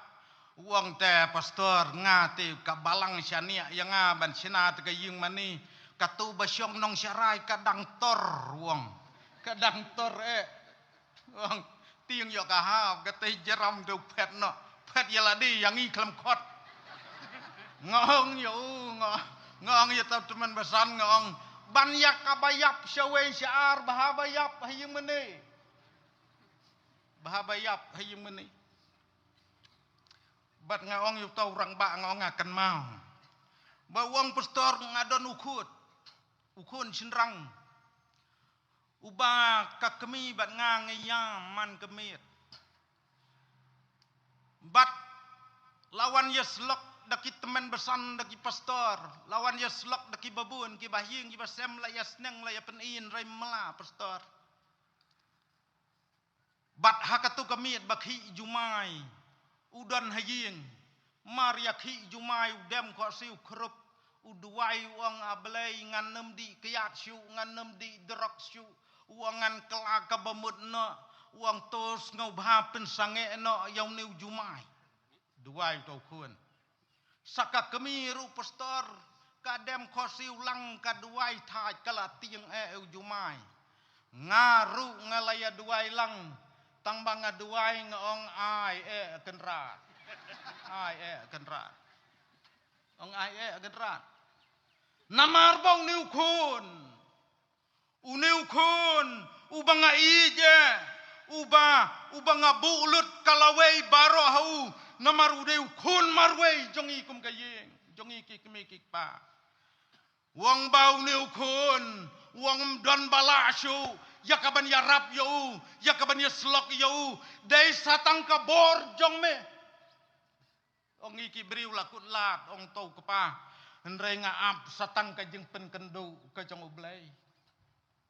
U ong, "Te pastor, nga te ka balang shaniah ïa nga ban shna te ka ïing mane. Katu ba shong nongsharai ka dang tor," u ong. "Ka dang tor eh." U ong, "Tieng ïoh ka hap, kata jaram te u phet noh. Phet ïa lade, ïa ngi khlem khot." Nga ong ïa u, nga, nga ong ïa uta u tymmen basan, nga ong, "Ban ïa kaba ïap shawei sha ar, bha ba ïap ha ïing mane. Bha ba ïap ha ïing mane." Bad nga ong ïa uta u rangbah, nga ong nga kynmaw ba u ong, "Pastor, nga don u khun, u khun shynrang, uba ka kmie bad nga ngi ïam man ka miet. Bad la wan ïasyllok da ki tymmen basan, da ki pastor, la wan ïasyllok da ki babun, ki bahaïing, ki basem, la ïasneng, la ïapyni, hynrei mala, pastor. Bad ha katu ka miet ba khih jumai, u don ha ïing. Mar ïakhih jumai, u dem khohsiew khrup, u duwai, u ong, 'A Blei, ngan ym dih kyiad shuh, ngan ym dih drok shuh.' U ong, 'Ngan kylla kaba mut noh.' U ong, 'To sngewbha pynsangeh noh ïa une u jumai.'" Duwai uta u khun. Sa ka kmie ruh, pastor, ka dem khohsiew lang, ka duwai thait, ka la tieng eh u jumai. Nga ruh nga la ïa duwai lang, tang ba nga duwai nga ong, "Ai eh Kynrad. Ai eh Kynrad." Ong, "Ai eh Kynrad." Namar ba une u khun, une u khun uba nga ïeit eh, uba, uba nga buh lut ka lawei baroh ha u, namar u dei u khun marwei jong ngi kum ka ïing, jong ngi ki kmie ki kpa. U ong ba une u khun u ong, "Ym don ba lah shuh ïa kaban ïarap ïa u, ïa kaban ïasyllok ïa u. Dei sa tang ka bor jong me." Ong, "Ngi ki briew la kut lad," ong uta u kpa, "hynrei nga ap sa tang ka jingpynkynduh ka jong U Blei."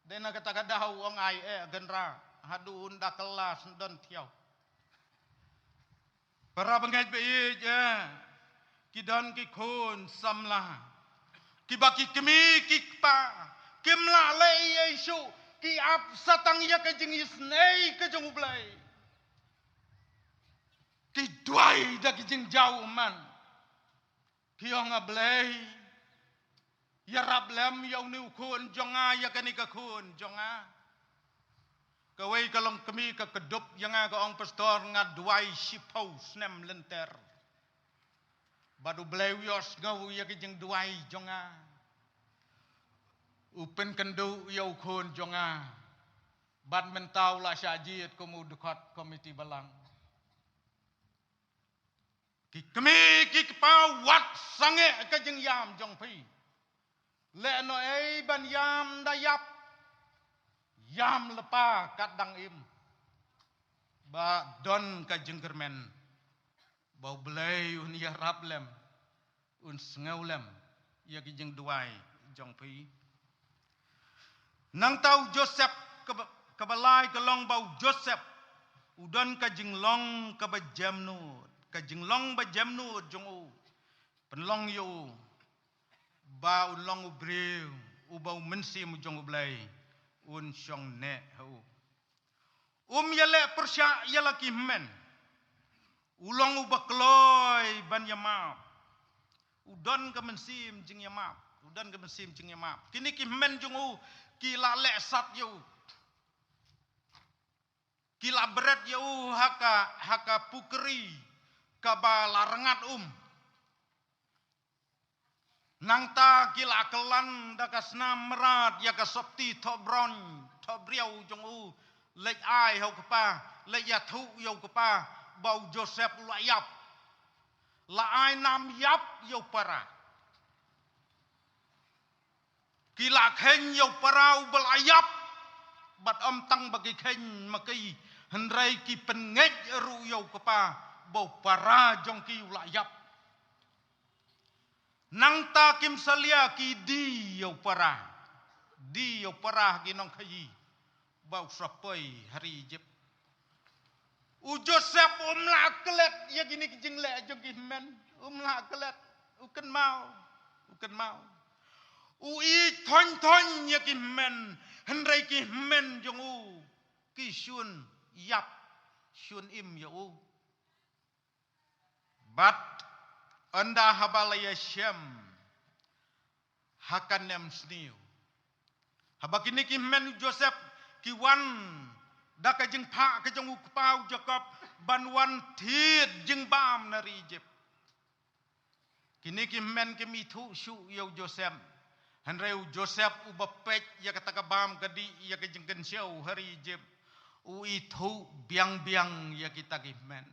Dei na kata ka daw, ong, "Ai eh Kynrad, haduh un da kylla shen don thiaw." Para bangeit ba ïeit eh, ki don ki khun samla kiba ki kmie ki kpa kim lah leh ei ei shuh, ki ap sa tang ïa ka jingisynei ka jong U Blei. Ki duwai da ki jingjaw ummat. Ki ong, "A Blei, ïarap lem ïa une u khun jong nga, ïa kane ka khun jong nga." Kawei ka longkmie ka kdup ïa nga, ka ong, "Pastor, nga duwai shiphew snem lynter bad U Blei u ïohsngew ïa ka jingduwai jong nga, u pynkynduh ïa u khun jong nga, bad mynta u la shah jied kum u dkhot komiti balang." Ki kmie ki kpa, wat sangeh ka jingïam jong phi. Leh noh ei ban ïam da ïap, ïam lypa kat dang im, ba don ka jingkyrmen ba U Blei un ïarap lem, un sngew lem ïa ki jingduwai jong phi. Nangta u Joseph, kaba, kaba lai ka long ba u Joseph U don ka jinglong kaba jemnud, ka jinglong ba jemnud jong u pynlong ïa u ba un long u briew uba u Mynsiem jong U Blei un shong neh ha u. Um ïaleh pyrshah ïa la ki hynmen. U long uba kloi ban ïamap. U don ka mynsiem jingïamap. U don ka mynsiem jingïamap. Kine ki hynmen jong u ki la leh sat ïa u. Ki la bret ïa u ha ka, ha ka pukri kaba la rngat um. Nangta ki la kyllon da ka snam mrad ïa ka sopti thoh bron, thoh briew jong u, leit ai ha u kpa, leit ïathuh ïa u kpa ba u Joseph u la ïap. La ai nam ïap ïa u para. Ki la kheiñ ïa u para uba la ïap. Bad ym tang ba ki kheiñ ma ki, hynrei ki pynngeit ruh ïa u kpa ba u para jong ki u la ïap. Nangta kim salia ki die ïa u para. Die ïa u para ha ki nongkhaïi ba u sa poi ha ri Egypt. U Joseph um lah klet ïa kine ki jingleh jong ki hynmen. Um lah klet. U kynmaw. U kynmaw. U ïeit thoiñ thoiñ ïa ki hynmen. Hynrei ki hynmen jong u ki shun ïap, shun im ïa u. Bad ynda haba la ïashem ha ka nemsniew, haba kine ki hynmen u Joseph ki wan da ka jingphah ka jong u kpa u Jakob ban wan thied jingbam na ri Egypt, kine ki hynmen kim ithuh shuh ïa u Joseph. Hynrei u Joseph uba peit ïa kata ka bam ka dih ïa ka jingkynshew ha ri Egypt, u ithuh biang biang ïa kita ki hynmen.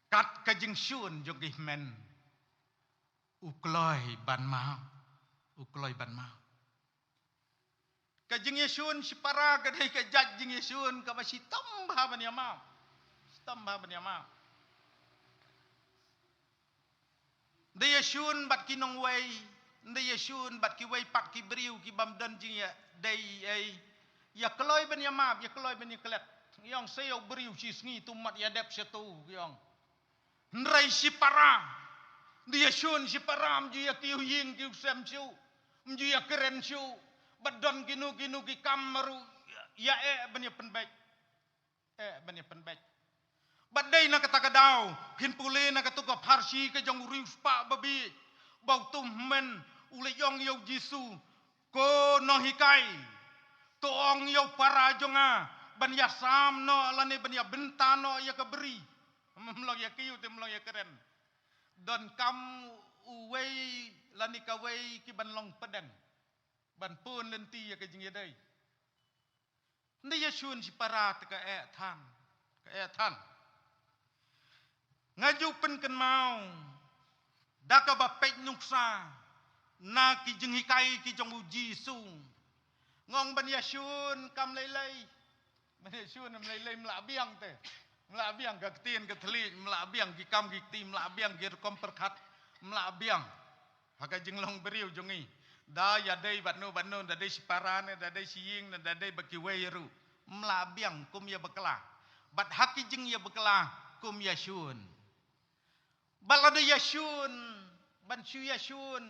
Kat ka jingshun jong ki hynmen, u kloi ban map. U kloi ban map. Ka jingïashun shipara ka dei ka jait jingïashun kaba shitom bha ban ïamap. Shitom bha ban ïamap. Nda ïashun bad ki nongwei, nda ïashun bad kiwei pat ki briew ki bym don jingïadei ei. Ïa kloi ban ïamap, ïa kloi ban ïaklet. Ïong sa ïa u briew shi sngi tu mat ïadep shatu ïong. Hynrei shipara. Nda ïashun shipara, ym ju ïa kiew ïing kiew sem shuh. Ym ju ïa kren shuh. Bad don kino kino ki kam ruh ïa eh ban ïa pynbeit. Eh, ban ïa pynbeit. Bad dei na kata ka daw, phin pule na katu ka pharshi ka jong u riewspah babieit. Ba utu u hynmen u la ïong ïa u Jisu, ko nonghikai, to ong ïa u para jong nga ban ïasam noh lane ban ïabynta noh ïa ka bri. Ym long ïa kiew te ym long ïa kren. Donkam uwei lane kawei ki ban long pdeng ban pun lynti ïa ka jingïadei. Nda ïashun shipara te ka eh than. Ka eh than. Nga ju pynkynmaw da kaba peit nuksa na ki jinghikai ki jong u Jisu. Nga ong ban ïashun kam lei lei. Ban ïashun kam lei lei, ym lah biang te. Ym lah biang ka ktien ka thylliej, ym lah biang ki kam ki kti, ym lah biang ki rukom pyrkhat, ym lah biang. Ha ka jinglong briew jong ngi. Da ïadei bad no bad no, da dei shipara ne, da dei shi ïing ne, da dei bad kiwei ruh. Ym lah biang, kum ïabakla. Bad ha ki jingïabakla kum ïashun. Bad lada ïashun, ban shu ïashun,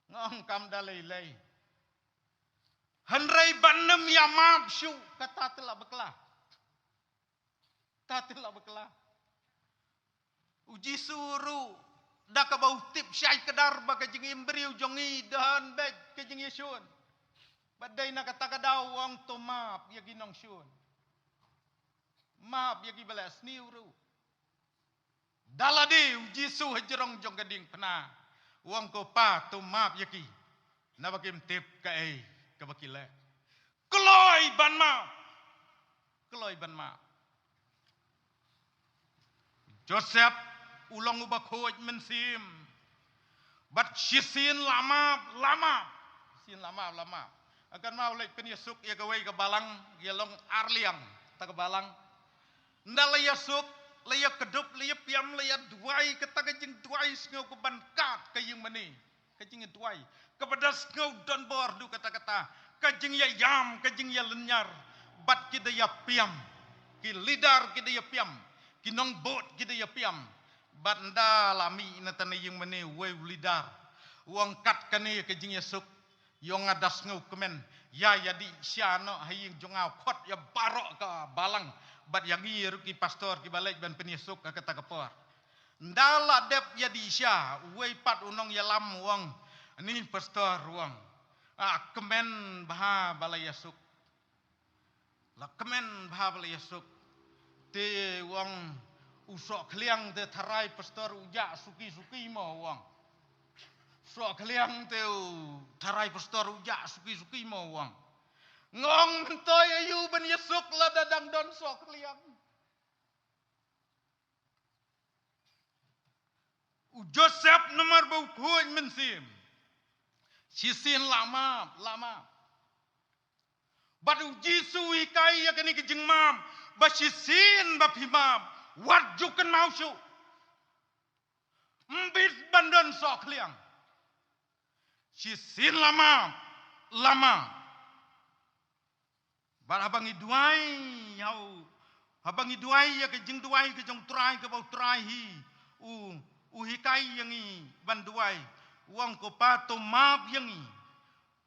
nga ong kam da lei lei. Hynrei ban ym ïamap shuh, kata te la bakla. Kata te la bakla. U Jisu ruh da kaba u tip shai kdar ba ka jingim briew jong ngi don beit ka jingïashun. Bad dei na kata ka daw u ong to map ïa ki nongshun. Map ïa kiba la sniew ruh. Da lade u Jisu ha jrong jong ka diengphna, u ong ko Pa, to map ïa ki, naba kim tip kaei kaba ki leh. Kloi ban map. Kloi ban map. Joseph u long uba khuid mynsiem. Bad shisien la map, la map. Shisien la map, la map. Nga kynmaw leit pynïasuk ïa kawei ka balang, ïa long ar liang kata ka balang. Nda la ïasuk, la ïakdup, la ïapiam, la ïaduwai, kata ka jingduwai sngew ka ban kat ka ïing mane. Ka jingduwai kaba da sngew don bor haduh katta katta. Ka jingïaïam, ka jingïalynñiar, bad ki da ïapiam. Ki leader ki da ïapiam. Ki nongbud ki da ïapiam. Bad ynda la mih na tang ïing mane uwei u leader, u ong kat kane ka jingïasuk, ïong nga da sngewkmen, ïa ïadih sha noh ha ïing jong nga, khot ïa baroh ka balang. Bad ïa ngi ruh ki pastor kiba leit ban pynïasuk ha kata ka por. Ynda la dep ïadih sha, uwei pat u nongïalam u ong, ni pastor u ong, ah, kmen bha ba la ïasuk. La kmen bha ba la ïasuk. Te u ong, u sohkhliang te tharai pastor u jah suki suki mo u ong. Sohkhliang te u tharai pastor u jah suki suki mo u ong. Nga ong myntoi aïu ban ïasuk lada dang don sohkhliang. U Joseph namar ba u khuid mynsiem. Shisien la map, la map. Bad u Jisu u hikai ïa kane ka jingmap, ba shisien ba phi map, wat ju kynmaw shuh. Mbit ban don sohkhliang. Shisien la map, la map. Bad haba ngi duwai, hau, haba ngi duwai ïa ka jingduwai ka jong u Trai, kaba u Trai hi u, u hikai ïa ngi ban duwai. U ong, ko Pa, to map ïa ngi,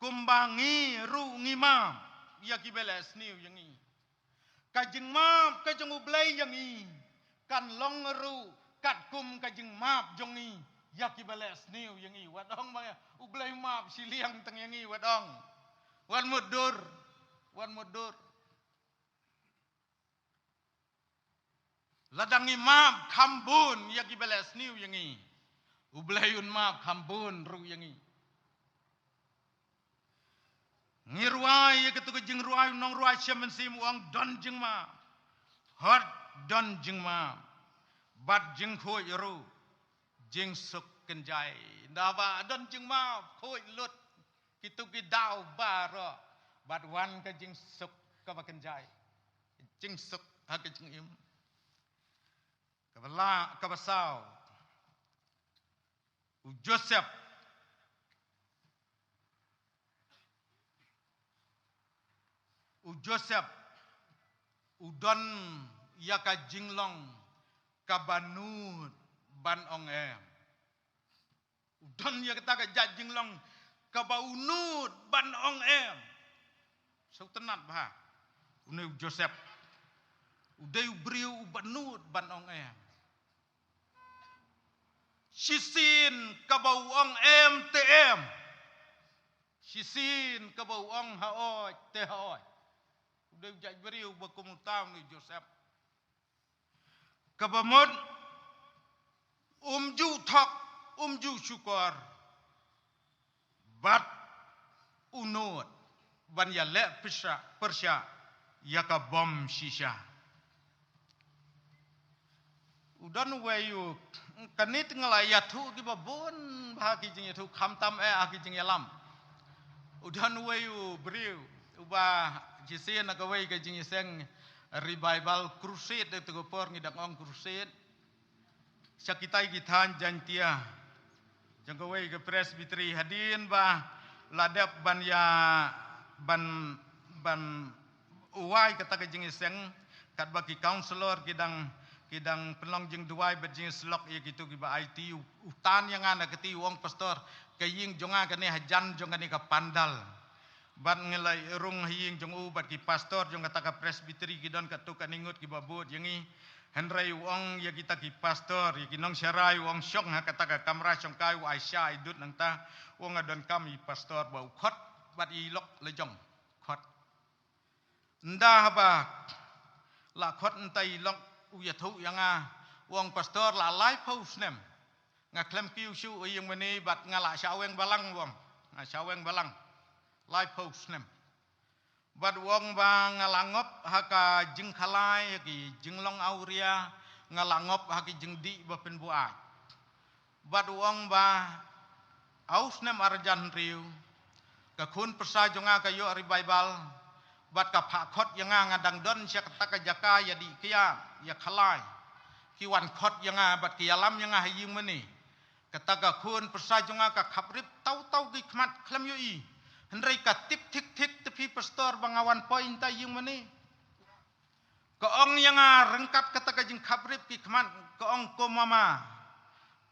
kumba ngi ruh ngi map ïa kiba leh sniew ïa ngi. Ka jingmap ka jong U Blei ïa ngi kan long ruh katkum ka jingmap jong ngi ïa kiba leh sniew ïa ngi. Wat ong ba U Blei u map shiliang tang ïa ngi, wat ong. Wat mutdur, wat mutdur. Lada ngi map kham bun ïa kiba leh sniew ïa ngi, U Blei un map kham bun ruh ïa ngi. Ngi rwai ïa katu ka jingrwai, u nongrwai sha mynsiem u ong don jingmap. Hot don jingmap. Bad jingkhuid ruh. Jingsuk kynjai. Naba don jingmap, khuid lut. Kitu ki daw baroh. Bad wan ka jingsuk kaba kynjai. Jingsuk ha ka jingim. Kaba la, kaba saw. U Joseph. U Joseph. U don ïa ka jinglong kaba nud ban ong em. U don ïa kata ka jait jinglong kaba u nud ban ong em. Sngewtynnat bha. Une u Joseph. U dei u briew uba nud ban ong em. Shisien kaba u ong em te em. Shisien kaba u ong haoid te haoid. U dei u jait briew ba kum uta une u Joseph. Kaba mut um ju thok, um ju shukor. Bad u nud ban ïaleh pyrshah, pyrshah ïa ka bym shisha. U don uwei u, kane te nga la ïathuh kiba bun bha ki jingïathuh, khamtam eh ha ki jingïalam. U don uwei u briew uba shisien na kawei ka jingïaseng revival crusade, te ka por ngi dang ong crusade. Sha kitai ki thaiñ Jaintia. Jong kawei ka Presbytery hadien ba la dep ban ïa ban, ban wai kata ka jingïaseng, katba ki councillor ki dang, ki dang pynlong jingduwai bad jingïasyllok ïa kitu kiba aiti, u tan ïa nga na kti u ong, Pastor, ka ïing jong nga kane hajan jong kane ka pandal. Bad ngi la rung ha ïing jong u bad ki pastor jong kata ka Presbytery ki don katto katne ngut kiba bud ïa ngi. Hynrei u ong ïa kita ki pastor, ïa ki nongsharai u ong shong ha kata ka kamra shongkai, u ai sha ai dud nangta. U ong nga donkam i pastor ba u khot bad i lok la jong. Khot. Ynda haba la khot nangta i lok u ïathuh ïa nga. U ong, Pastor, la laiphew snem nga khlem kiew shuh ïing mane bad nga la shah weng balang, u ong. Nga shah weng balang. Laiphew snem. Bad u ong ba nga la ngop ha ka jingkhalai, ha ki jinglong awria, nga la ngop ha ki jingdih ba pynbuaid. Bad u ong ba, ha u snem ar hajar hynriew, ka khun pyrsa jong nga ka ïoh revival, bad ka phah khot ïa nga, nga dang don sha kata ka jaka ïadih kiad, ïa khalai. Ki wan khot ïa nga, bad ki ïalam ïa nga ha ïing mane. Kata ka khun pyrsa jong nga ka khaprit taw taw ki khmat khlem ïohi. Hynrei ka tip thik thik te phi pastor ba nga wan poi hangta ïing mane. Ka ong ïa nga ryngkat kata ka jingkhap rip ki khmat, ka ong, ko mama,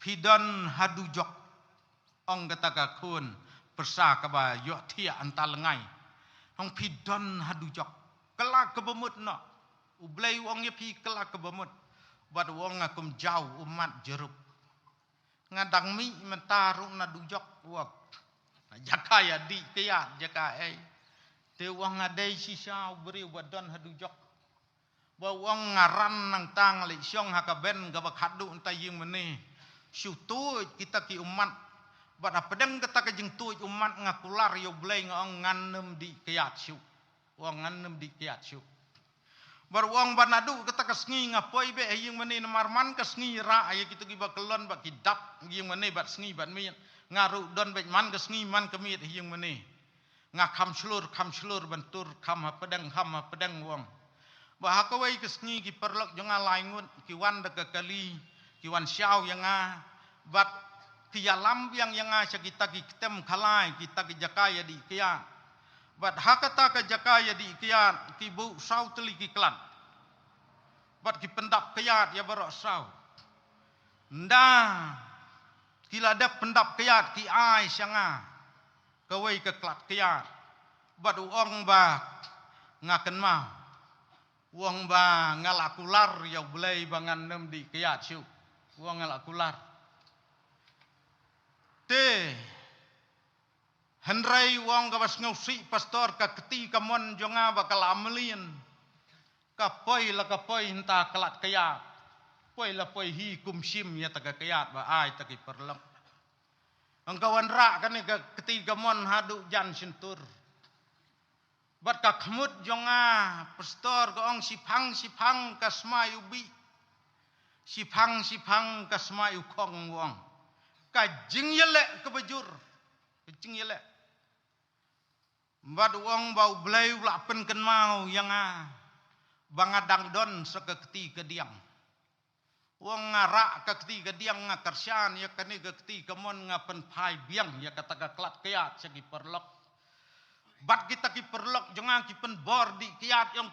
phi don ha dujok. Ong kata ka khun pyrsa kaba ïohthiah hangta lyngngai. Ong phi don ha dujok. Kylla kaba mut noh. U Blei u ong ïa phi kylla kaba mut. Bad u ong nga kumjuh ummat jyrop. Nga dang mih mynta ruh na dujok, u ong. Na jaka ïa dih kyiad jaka ei. Te u ong nga dei shisha u briew ba don ha dujok. Ba u ong nga ran nangta nga leit shong ha ka bench kaba khatduh hangta ïing mane. Shu tuid kita ki ummat. Bad hapdeng kata ka jingtuid ummat nga kular ïa u Blei, nga ong ngan ym dih kyiad shuh. U ong ngan ym dih kyiad shuh. Bad u ong ba naduh kata ka sngi nga poi beit ha ïing mane, namar man ka sngi rah ïa kito kiba kyllon bad ki dap ïing mane bad sngi bad miet. Nga ruh don beit man ka sngi man ka miet ha ïing mane. Nga kham shlur kham shlur ban tur, kham hapdeng kham hapdeng, u ong. Bad ha kawei ka sngi ki paralok jong nga lai ngut ki wan da ka kali, ki wan shaw ïa nga. Bad ki ïalam biang ïa nga sha kita ki ktem khalai, kita ki jaka ïa dih kyiad. Bad ha kata ka jaka ïa dih kyiad ki buh saw tylli ki klat. Bad ki pyndap kyiad ïa baroh saw. Ynda ki la dep pyndap kyiad ki ai sha nga kawei ka klat kyiad. Bad u ong ba nga kynmaw. U ong ba nga la kular ïa u Blei ba ngan ym dih kyiad shuh. U ong nga la kular. Te hynrei u ong kaba sngewsih pastor, ka kti kamon jong nga ba ka la mlien. Ka poi la ka poi hangta klat kyiad. Poi la poi hi kum shim ïa ta ka kyiad ba ai ta ki paralok. Ong ka wanrah kane ka kti kamon haduh jan shyntur. Bad ka khmut jong nga pastor, ka ong shiphang shiphang ka smai u bih. Shiphang shiphang ka smai u khong, u ong. Ka jingïaleh kaba jur. Ka jingïaleh. Bad u ong ba u Blei u la pynkynmaw ïa nga ba nga dang don sa ka kti kadiang. U ong nga rah ka kti kadiang, nga kyrshan ïa kane ka kti kamon, nga pynphai biang ïa kata ka klat kyiad sha ki paralok. Bad kita ki paralok jong nga ki pynbor dih kyiad, ong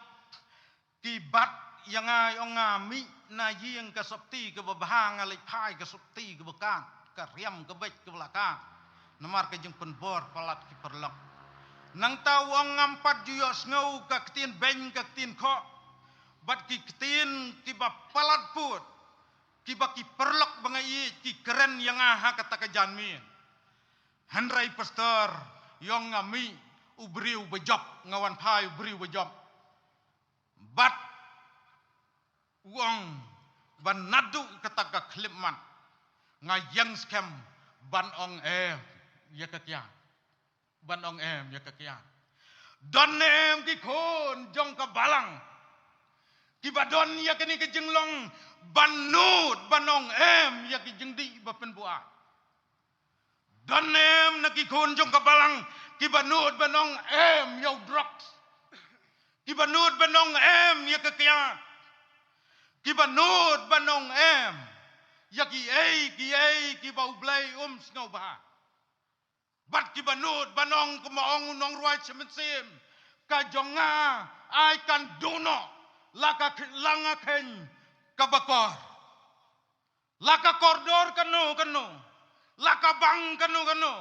ki bat ïa nga, ong nga mih na ïing ka sopti kaba bha, nga leit phai ka sopti kaba kad, ka riam ka beit kaba la kad. Namar ka jingpynbor palat ki paralok. Nangta u ong ngam pat ju ïohsngew ka ktien beiñ ka ktien khoh. Bad ki ktien kiba palat pud, kiba ki paralok ba nga ïeit ki kren ïa nga ha kata ka janmiet. Hynrei pastor, ïong nga mih u briew ba jop, nga wan phai u briew ba jop. Bad u ong ba naduh kata ka khyllipmat nga ïeng skhem ban ong em ïa ka kyiad. Ban ong em ïa ka kyiad. Don ne em ki khun jong ka balang kiba don ïa kane ka jinglong ban nud ban ong em ïa ki jingdih ba pynbuaid? Don ne em na ki khun jong ka balang kiba nud ban ong em ïa u drugs? Kiba nud ban ong em ïa ka kyiad? Kiba nud ban ong em ïa kiei kiei kiba U Blei um sngewbha? Bad kiba nud ban ong kumba ong u nongrwai shi mynsiem, ka jong nga ai kan duh noh la ka kh-, la nga kheiñ kaba kor. La ka kordor kano kano, la ka bang kano kano,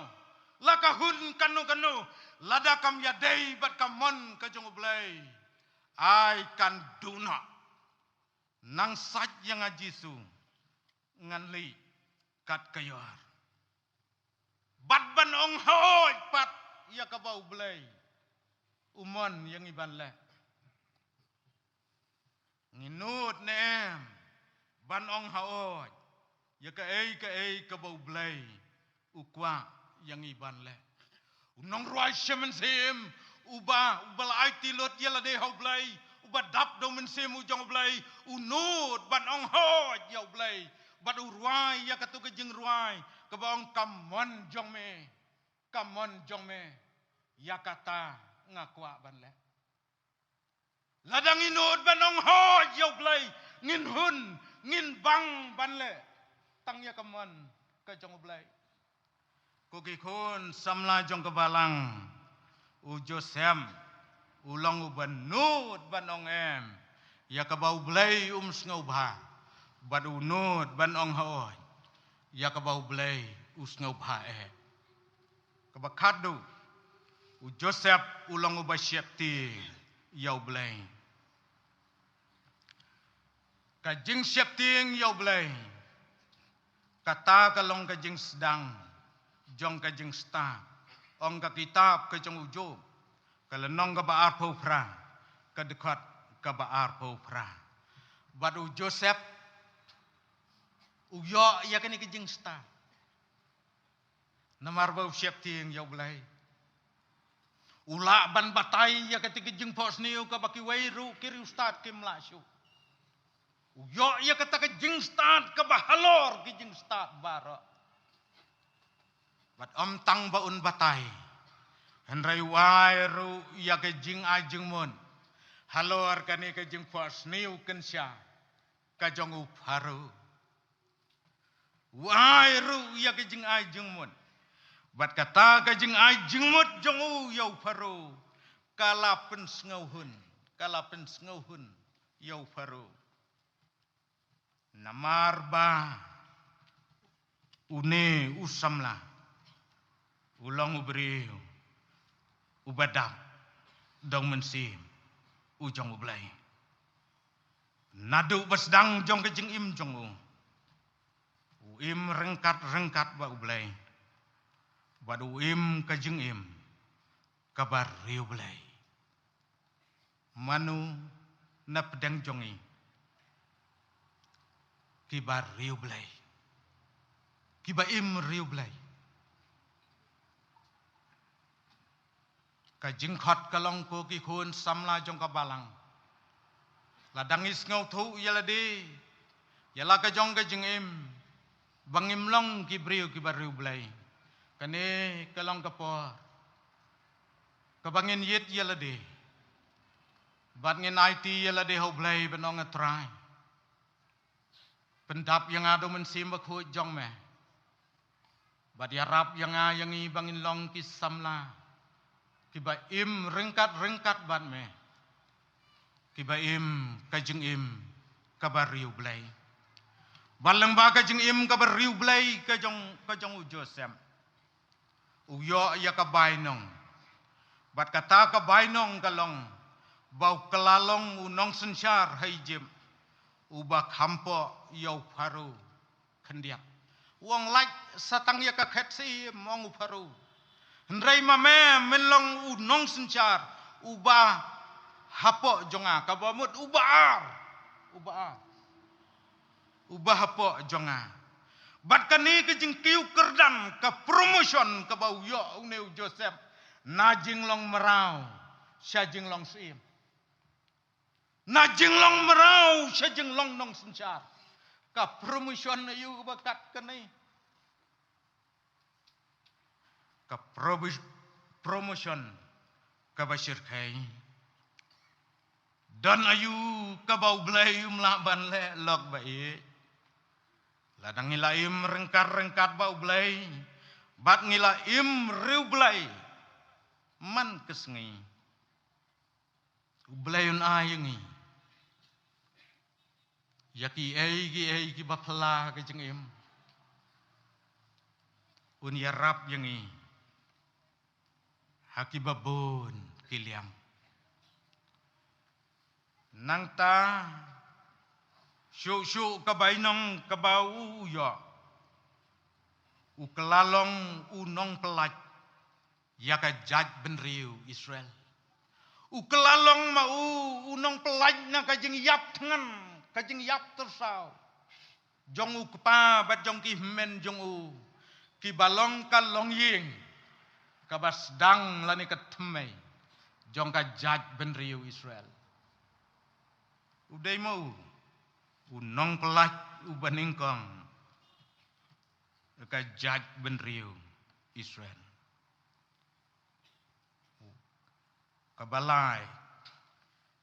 la ka hun kano kano, lada kam ïadei bad ka mon ka jong U Blei, ai kan duh noh. Nang sait ïa nga Jisu, ngan leit kat ka ïor. Bad ban ong hooid pat ïa kaba U Blei u mon ïa ngi ban leh. Ngi nud ne em ban ong hooid ïa kaei kaei kaba U Blei u kwah ïa ngi ban leh? U nongrwai shi mynsiem uba, uba la aiti lut ïa lade ha U Blei, uba dap da U Mynsiem u jong U Blei, u nud ban ong hooid ïa U Blei bad u rwai ïa kato ka jingrwai kaba ong ka mon jong me, ka mon jong me, ïa kata nga kwah ban leh. Lada ngi nud ban ong hooid ïa U Blei, ngin hun, ngin bang ban leh tang ïa ka mon ka jong U Blei. Ko ki khun samla jong ka balang, U Joseph u long uba nud ban ong em ïa kaba U Blei um sngewbha, bad u nud ban ong hooid ïa kaba U Blei u sngewbha eh. Kaba khatduh, u Joseph u long uba sheptieng ïa U Blei. Ka jingsheptieng ïa U Blei, kata ka long ka jingsdang jong ka jingstad. Ong ka kitab ka jong u Job, ka lynnong kaba arphew phra, ka dkhot kaba arphew phra. Bad u Joseph u ïoh ïa kane ka jingstad. Namar ba u sheptieng ïa U Blei, u lah ban batai ïa kata ka jingphohsniew kaba kiwei ruh ki riewstad kim lah shuh. U ïoh ïa kata ka jingstad kaba halor ki jingstad baroh. Bad ym tang ba un batai, hynrei u ai ruh ïa ka jingai jingmut halor kane ka jingphohsniew kynsha ka jong u Pharaoh. U ai ruh ïa ka jingai jingmut. Bad kata ka jingai jingmut jong u ïa u Pharaoh, ka la pynsngewhun, ka la pynsngewhun ïa u Pharaoh. Namar ba une u samla u long u briew uba dap da u Mynsiem u jong U Blei. Naduh ba sdang jong ka jingim jong u, u im ryngkat ryngkat bad U Blei, bad u im ka jingim kaba riewblei. Mano na pdeng jong ngi kiba riewblei, kiba im riewblei? Ka jingkhot ka long, ko ki khun samla jong ka balang, lada ngi sngewthuh ïa lade, ïa la ka jong ka jingim ba ngim long ki briew kiba riewblei, kane ka long ka por kaba ngin ïit ïa lade bad ngin aiti ïa lade ha U Blei ban ong, A Trai, pyndap ïa nga da u Mynsiem Bakhuid jong me, bad ïarap ïa nga ïa ngi ba ngin long ki samla kiba im ryngkat ryngkat bad me, kiba im ka jingim kaba riewblei. Bad lyngba ka jingim kaba riewblei ka jong, ka jong u Joseph, u ïoh ïa ka bainong. Bad kata ka bainong ka long ba u kylla long u nongsynshar ha Ijipt, uba kham poh ïa u Pharaoh khyndiat. U ong, lait sa tang ïa ka khet syiem, ong u Pharaoh, hynrei ma me men long u nongsynshar uba hapoh jong nga, kaba mut uba ar, uba ar, uba hapoh jong nga. Bad kane ka jingkiew kyrdan, ka promotion kaba u ïoh une u Joseph, na jinglong mraw sha jinglong syiem, na jinglong mraw sha jinglong nongsynshar. Ka promotion aïu kaba kat kane? Ka probi-, promotion kaba shyrkhei. Don aïu kaba U Blei um lah ban leh, lok ba ïeit? Lada ngi la im ryngkat ryngkat bad U Blei, bad ngi la im riewblei, man ka sngi U Blei un ai ïa ngi ïa kiei kiei kiba phylla ha ka jingim. Un ïarap ïa ngi ha kiba bun ki liang. Nangta shuh shuh ka bainong kaba u ïoh, u kylla long u nongpyllait ïa ka jaitbynriew Israel. U kylla long ma u u nongpyllait na ka jingïap thngan, ka jingïap tyrsaw jong u kpa bad jong ki hynmen jong u, kiba long ka longïing kaba sdang lane ka thymmei jong ka jaitbynriew Israel. U dei ma u u nongpyllait uba nyngkong ka jaitbynriew Israel. Kaba lai,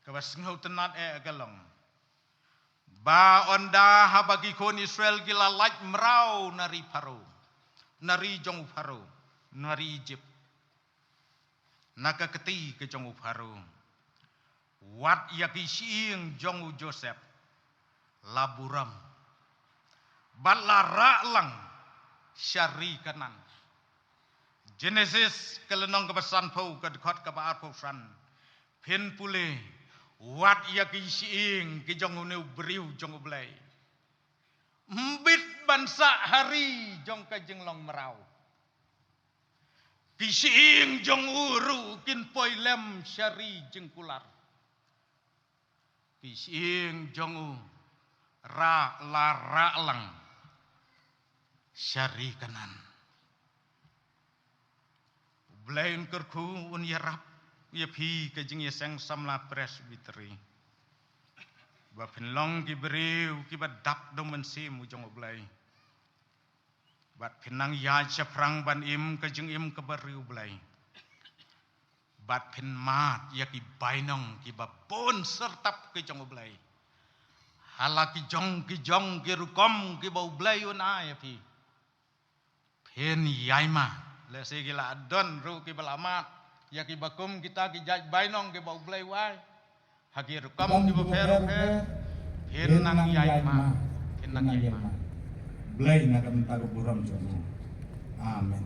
kaba sngewtynnat eh ka long ba ynda haba ki khun Israel ki la lait mraw na ri Pharaoh, na ri jong u Pharaoh, na ri Ijipt, na ka kti ka jong u Pharaoh. Wat ïa ki shyieng jong u Joseph la burom bad la rah lang sha ri Kanaan. Genesis ka lynnong kaba sanphew, ka dkhot kaba arphew san. Phin pule, wat ïa ki shyieng ki jong une u briew jong U Blei, mbit ban sah ha ri jong ka jinglong mraw. Ki shyieng jong u ruh kin poi lem sha ri jingkular. Ki shyieng jong u rah, la rah lang sha ri Kanaan. U Blei un kyrkhu, un ïarap ïa phi ka jingïaseng samla Presbytery, ba phin long ki briew kiba dap da u Mynsiem u jong U Blei, bad phin nang ïaid shaphrang ban im ka jingim kaba riewblei, bad phin mad ïa ki bainong kiba bun syrtap ki jong U Blei, ha la ki jong ki jong ki rukom kiba U Blei un ai ïa phi. Phin ïai mad, lehse ki la don ruh kiba la mad ïa kiba kum kita ki jait bainong kiba U Blei u ai ha ki rukom kiba pher pher. Phin nang ïai mad, phin nang ïai mad. Blei na ka bynta ka burom jong u. Amen.